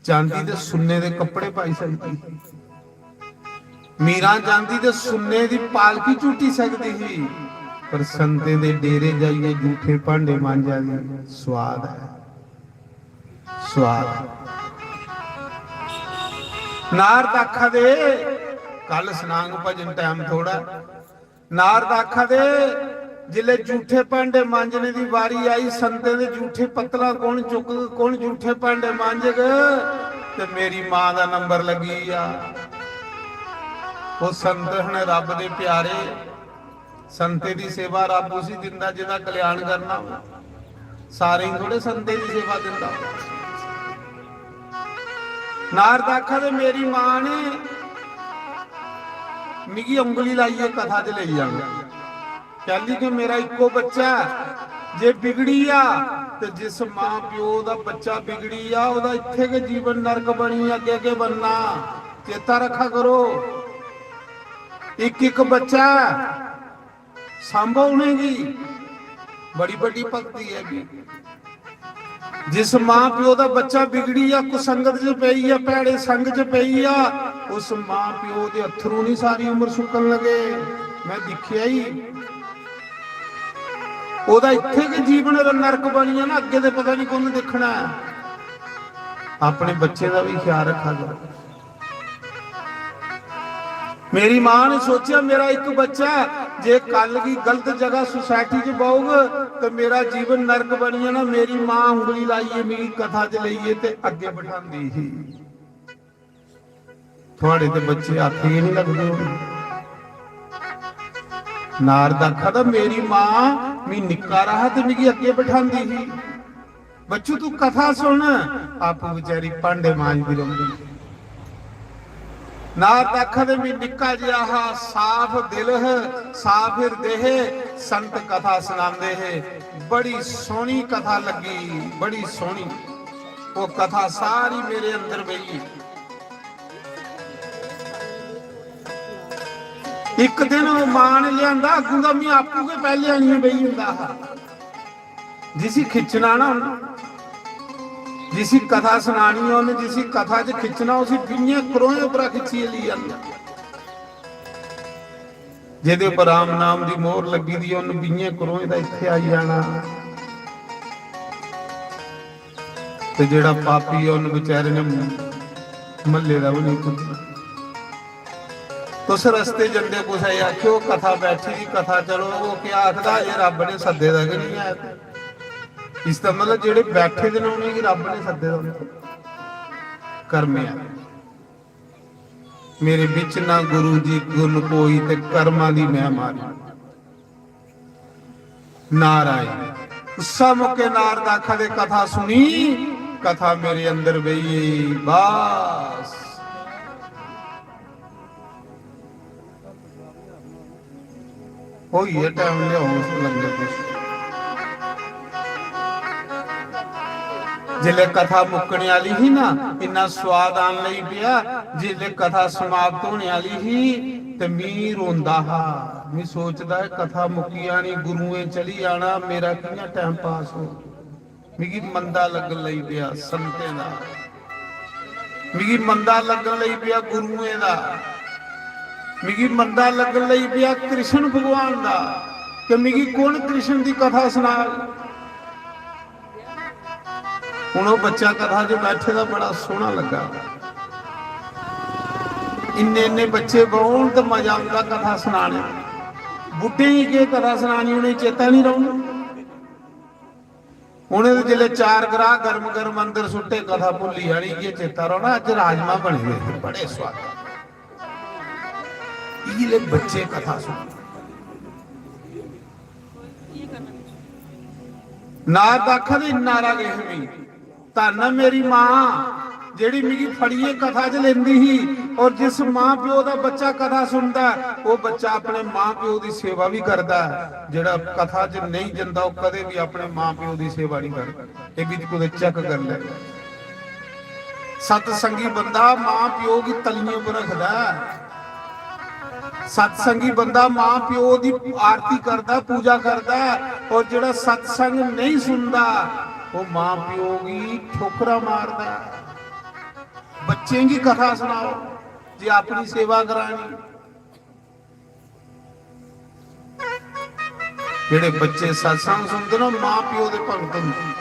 चांदी ते सुन्ने दे कपड़े पाई सकदी ही। मीरा चांदी ते सुन्ने दी पालकी झूटी सकदी ही, पर संतें दे डेरे जाइयै जूठे भांडे मांजा दी स्वाद ऐ, स्वाद। नारद आखा दे, कल सनांग भजन, टाइम थोड़ा। नारद आखा दे, जिसलै जूठे भांडे मांजने दी बारी आई, संतें दे जूठे पत्तलां कौन चुकग, कौन जूठे भांडे मांजग, ते मेरी मां दा नंबर लग्गी गेआ। ओह् संत हन रब दे प्यारे, संतें दी सेवा रब उसी दिंदा जेह्दा कल्याण करना होऐ। सारें गी थोड़े संतें दी सेवा दिंदा। नारद आखा दे, मेरी मां ने मिगी उंगली लाइयै कथा च लेई जाना, कैली कि मेरा इक्को बच्चा ऐ, जे बिगड़ी जा ते जिस मां प्यो दा बच्चा बिगड़ी जा, ओह्दा इत्थै गै जीवन नरक बनी, अग्गें केह् बनना? चेता रक्खा करो, इक इक बच्चा ऐ, सांभो उ'नेंगी। बड़ी बड्डी भक्ति ऐ भी। जिस मां प्यो दा बच्चा बिगड़ी जा, कुसंगत च पेई जा, भैड़े संग च पेई जा, उस मां प्यो दे अत्थरू नहीं सारी उम्र सुक्कन लगे। मैं दिक्खेआ ही, ओह्दा इत्थै गै जीवन नरक बनी जाना, अग्गें ते पता नहीं कु'न दिक्खना ऐ। अपने बच्चें दा भी ख्याल रक्खा करो। मेरी मां ने सोचेआ, मेरा इक बच्चा जे कल गी गलत जगह सोसाइटी च बौग ते मेरा जीवन नरक बनी जाना। मेरी मां उंगली लाइयै मिगी कथा च लेइयै ते अग्गें बठांदी ही। थुआड़े ते बच्चे आखै गै नहीं लगदे होने। नारद आखा दा, मेरी मां, मी निक्का रहा ते मिगी अग्गें बठांदी ही। बच्चू, तू कथा सुन। आपूं बेचारी भांडे मांजदी रौंह्दी। नारद आखा दे, मी निक्का जेहा हा, साफ दिल ह, साफ हिरदे हे, संत कथा सनांदे हे। बड़ी सोहनी कथा लग्गी, बड़ी सोहनी। ओह् कथा सारी मेरे अंदर बेही गेई। इक दिन ओह् मां ने लेआंदा, अग्गूं दा मी आपूं गै पैह्ले आनियै बेही जंदा हा। जिसी खिच्चना ना उन्न, जिसी कथा सनानी ऐ उन्न, जिसी कथा च खिच्चना, उसी बीहें करोहें उप्परा खिच्चियै लेई आंदा। जेह्दे उप्पर राम नाम दी मोहर लग्गी दी ऐ, उन्न बीहें करोहें दा इत्थै आई जाना। ते जेह्ड़ा पापी ऐ, उन्न बेचारे ने म्हल्ले दा बी नेईं पुज्जना। तुस रस्ते जंदे कुसै गी आखेओ, "कथा बैठी दी, कथा चलो," ओह् केह् आखदा, "एह् रब्ब ने सद्दे दा गै निं ऐ।" इसदा मतलब जेह्ड़े बैठे दे न, उ'नेंगी रब्ब ने सद्दे दा होंदा। कर्में आह्ले। मेरे बिच ना गुरु जी गुण कोई ते कर्मां दी मैं मारी। नारायण। उस्सा मौके नारद आखा दे, कथा सुनी, कथा मेरे अंदर बेही गेई। बस। होई गेआ टाइम, लिआओ उस लंगर दी। जिसलै कथा मुक्कने आह्ली ही ना, इन्ना सोआद आन लगी पेआ। जिसलै कथा समाप्त होने आह्ली ही ते मी रोंदा हा। मी सोचदा, "एह् कथा मुक्की जानी, गुरुएं चली जाना, मेरा कि'यां टाइम पास होग?" मिगी मंदा लग्गन लगी पेआ संतें दा, मिगी मंदा लग्गन लगी पेआ गुरुएं दा, मिगी मंदा लग्गन लगी पेआ कृष्ण भगवान दा, कि मिगी कु'न कृष्ण दी कथा सनाग। हून ओह् बच्चा कथा च बैठे दा बड़ा सोह्ना लग्गा। इन्ने इन्ने बच्चे बौह्न ते मजा औंदा कथा सनाने। बुड्ढें गी केह् कथा सनानी, उ'नेंगी चेता निं रौह्ना। उ'नें ते जिसलै चार ग्राह गर्म गर्म अंदर सुट्टे, कथा भुल्ली जानी। इ'यै चेता रौह्ना, अज्ज राजमा बने दे हे, बड़े सोआद। इ'यै बच्चे कथा सुन। नारद आखा दे, "इन्ना हारा गै मी, धन्न ऐ मेरी मां, जेह्ड़ी मिगी फड़ियै कथा च लेंदी ही।" और जिस मां प्यो दा बच्चा कथा सुनदा ऐ, ओह् बच्चा अपने मां प्यो दी सेवा बी करदा ऐ। जेह्ड़ा कथा च नेईं जंदा, ओह् कदें बी अपने मां प्यो दी सेवा नेईं करदा। एह् बी कुतै चेक करी लै। सत्संगी बंदा मां प्यो गी तलियें पर रखदा ऐ। सत्संगी बंदा मां प्यो दी आरती करदा, पूजा करदा ऐ, और जेह्ड़ा सत्संग नेईं सुनदा, ओह् मां प्यो गी ठोकरा मारदा ऐ। बच्चें गी कथा सनाओ जे अपनी सेवा करानी। जेह्ड़े बच्चे सत्संग सुनदे न, ओह् मां प्यो दे भगत होंदे।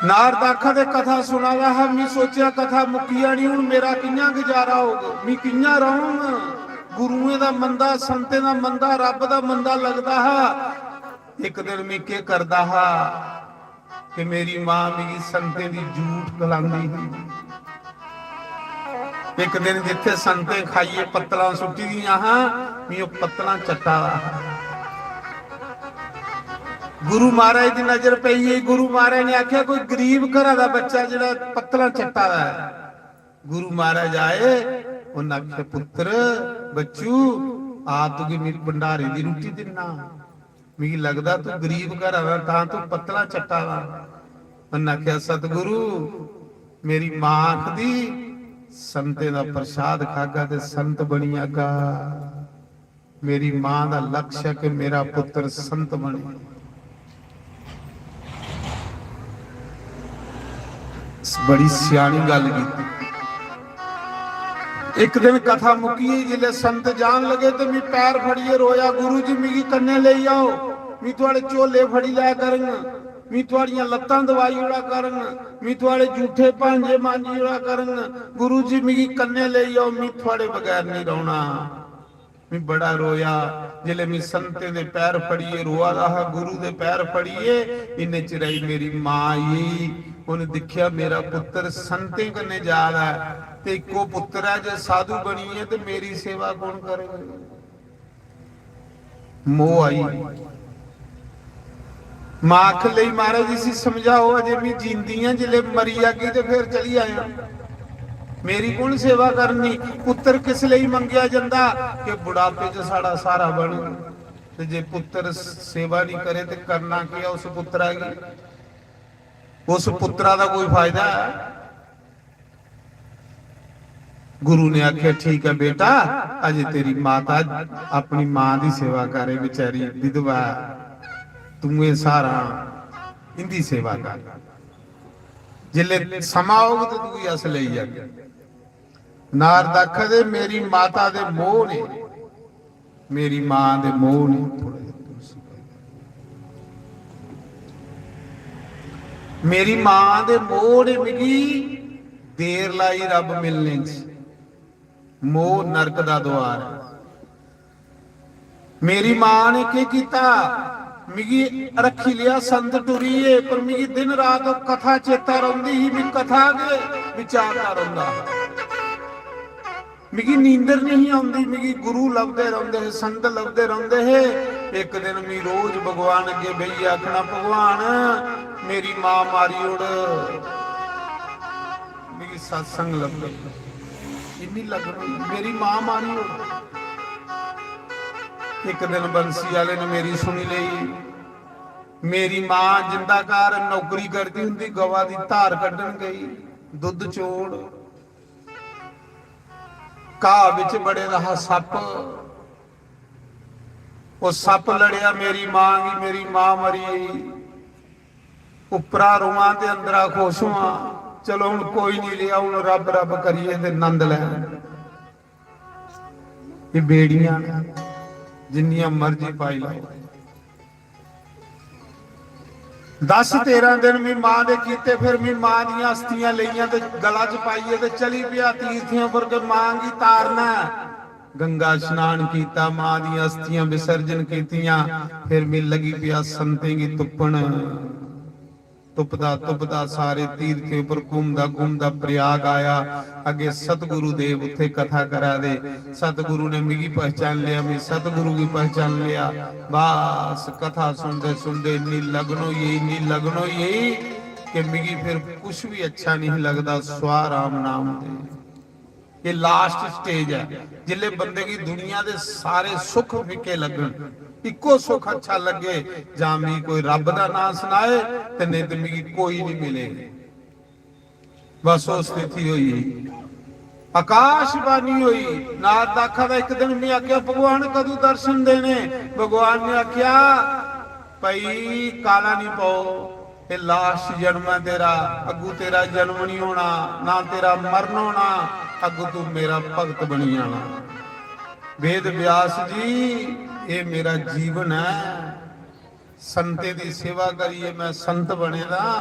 नारद आखा दे, कथा सुना दा हा, मी सोचेआ कथा मुक्की जानी, हून मेरा कि'यां गुजारा होग, मी कि'यां रौह्ङ? गुरुएं दा मंदा, संतें दा मंदा, रब दा मंदा लगदा हा। इक दिन मी केह् करदा हा कि मेरी मां मिगी संतें दी जूठ खलांदी ही। इक दिन जित्थे संतें खाइयै पत्तलां सुट्टी दियां हां, मी ओह् पत्तलां चट्टा दा हा। गुरु महाराज दी नजर पेई गेई। गुरु महाराज ने आखेआ, "कोई गरीब घरा दा बच्चा जेह्ड़ा पत्तलां चट्टा दा ऐ।" गुरु महाराज आए, उन्हें आखेआ, "पुत्र, बच्चू, आ तुगी मेरी भंडारे दी रुट्टी दिन्ना।" मिगी लगदा तू गरीब घरा दा, तां तू पत्तला चट्टा दा। उन्नै आखेआ, "सतगुरु, मेरी मां आखदी, संतें दा प्रसाद खागा ते संत बनी जागा। मेरी मां दा लक्ष्य ऐ कि मेरा पुत्तर संत बने।" बड़ी स्यानी गल्ल कीती। इक दिन कथा मुक्की, जिसलै संत जान लगे ते मी पैर फड़ियै रोया, "गुरु जी, मिगी कन्नै लेई आओ, मी थुआड़े झोले फड़ी लै करङ, मी थुआड़ियां लत्तां दबाई ओड़ा करङ, मी थुआड़े जूठे भांजे मांजी ओड़ा करङ। गुरु जी, मिगी कन्नै लेई आओ, मी थुआड़े बगैर नेईं रौह्ना।" मी बड़ा रोया, जिसलै मी संतें दे पैर फड़ियै रोआ दा हा, गुरु दे पैर फड़ियै, इन्ने चिरै च मेरी मां आई। उन्नै दिक्खेआ, मेरा पुत्तर संतें कन्नै जा दा ऐ ते इक्को पुत्तर ऐ, जे साधु बनियै ते मेरी सेवा कौन करग? मोह आई। मां आखन लगी, "महाराज, इसी समझाओ, अजे मैं जींदी आं, जिसलै मरी जागी ते फिर चली आयां। मेरी कौन सेवा करनी?" पुत्तर किस लेई मंगेआ जंदा? कि बुढ़ापे च साढ़ा सहारा बने। ते जे पुत्तर सेवा नहीं करे ते करना केह् ऐ उस पुत्तरा गी? उस पुत्तरा दा कोई फायदा ऐ? गुरु ने आखेआ, "ठीक ऐ बेटा, अजे तेरी माता अपनी मां दी सेवा करे, बेचारी विधवा ऐ, तूं एह् सहारा, इंदी सेवा कर। जिसलै समां औग ते तुगी अस लेई जागे।" नारद आखदे, "मेरी माता दे मोह ने, मेरी मां दे मोह ने।" थोड़ा जेहा तुलसी पा। मेरी मां दे मोह ने मिगी देर लाई रब मिलने च। मोह नरक दा द्वार ऐ। मेरी मां ने केह् कीता, मिगी रक्खी लेआ संत टुरिये, पर मिगी दिन रात ओह् कथा चेता रौंदी ही, मिगी कथा गै विचारदा रौंदा हा। मिगी नींदर नहीं औंदी, मिगी गुरु लभदे रौंदे हे, संत लभदे रौंदे हे। इक दिन मी रोज भगवान अग्गे बेहियै आखना, "भगवान, मेरी मां मारी ओड़, मिगी सत्संग लब्भे।" इन्नी लगन होई, "मेरी मां मारी ओड़।" इक दिन बंसी आह्ले ने मेरी सुनी लेई। मेरी मां जिंदा घर नौकरी करदी हुंदी, गवा दी धार कड्ढन गई, दुद्ध चोड़, घाऽ बिच बड़े दा हा सप्प। ओह् सप्प लड़ेआ मेरी मां गी, मेरी मां मरी गेई। उप्परा रोआं ते अंदरा खुश होआं। चलो, हुन कोई निं रेहा, हुन रब रब करियै ते नंद लै। एह् बेड़ियां न, जिन्नियां मर्जी पाई लैओ। दस तेरां दिन मी मां दे कीते, फिर मी मां दियां अस्थियां लेइयां ते गला च पाइयै ते चली पेआ तीर्थें उप्पर, के मां गी तारना ऐ। गंगा स्नान कीता, मां दियां अस्थियां विसर्जन कीतियां, फिर मी लगी पिया संतें गी तुप्पन। तुपदा तुपदा सारे तीर्थे उप्पर घूमदा घूमदा प्रयाग आया। अगे सतगुरु देव उत्थे कथा करा दे। सतगुरु ने मिगी पहचान लिया, मैं सतगुरु की पहचान लिया। बस कथा सुनदे सुनदे इन्नी लगन होई गेई, इन्नी लगन होई गेई कि मिगी फिर कुछ भी अच्छा नहीं लगदा। स्वा राम नाम दे। ये लास्ट स्टेज है, जिसले बंदे की दुनिया दे सारे सुख फिके लगन, इक्को सुख अच्छा लगे, जां मी कोई रब दा नां सुनाए, ते नहीं ते मिगी कोई नहीं मिले। बस वो स्थिति हुई। आकाशवाणी हुई। नारद आखा दा, एक दिन मैं आख्या, "भगवान कदू दर्शन देने?" भगवान ने आख्या, "भाई, काला नहीं पाओ, ये लास्ट जन्म है तेरा, अगू तेरा जन्म नहीं होना, ना तेरा मरण होना, अगू तू मेरा भगत बनी जाना।" वेद व्यास जी, ये मेरा जीवन है, संतें दी सेवा करिए मैं संत बने दा।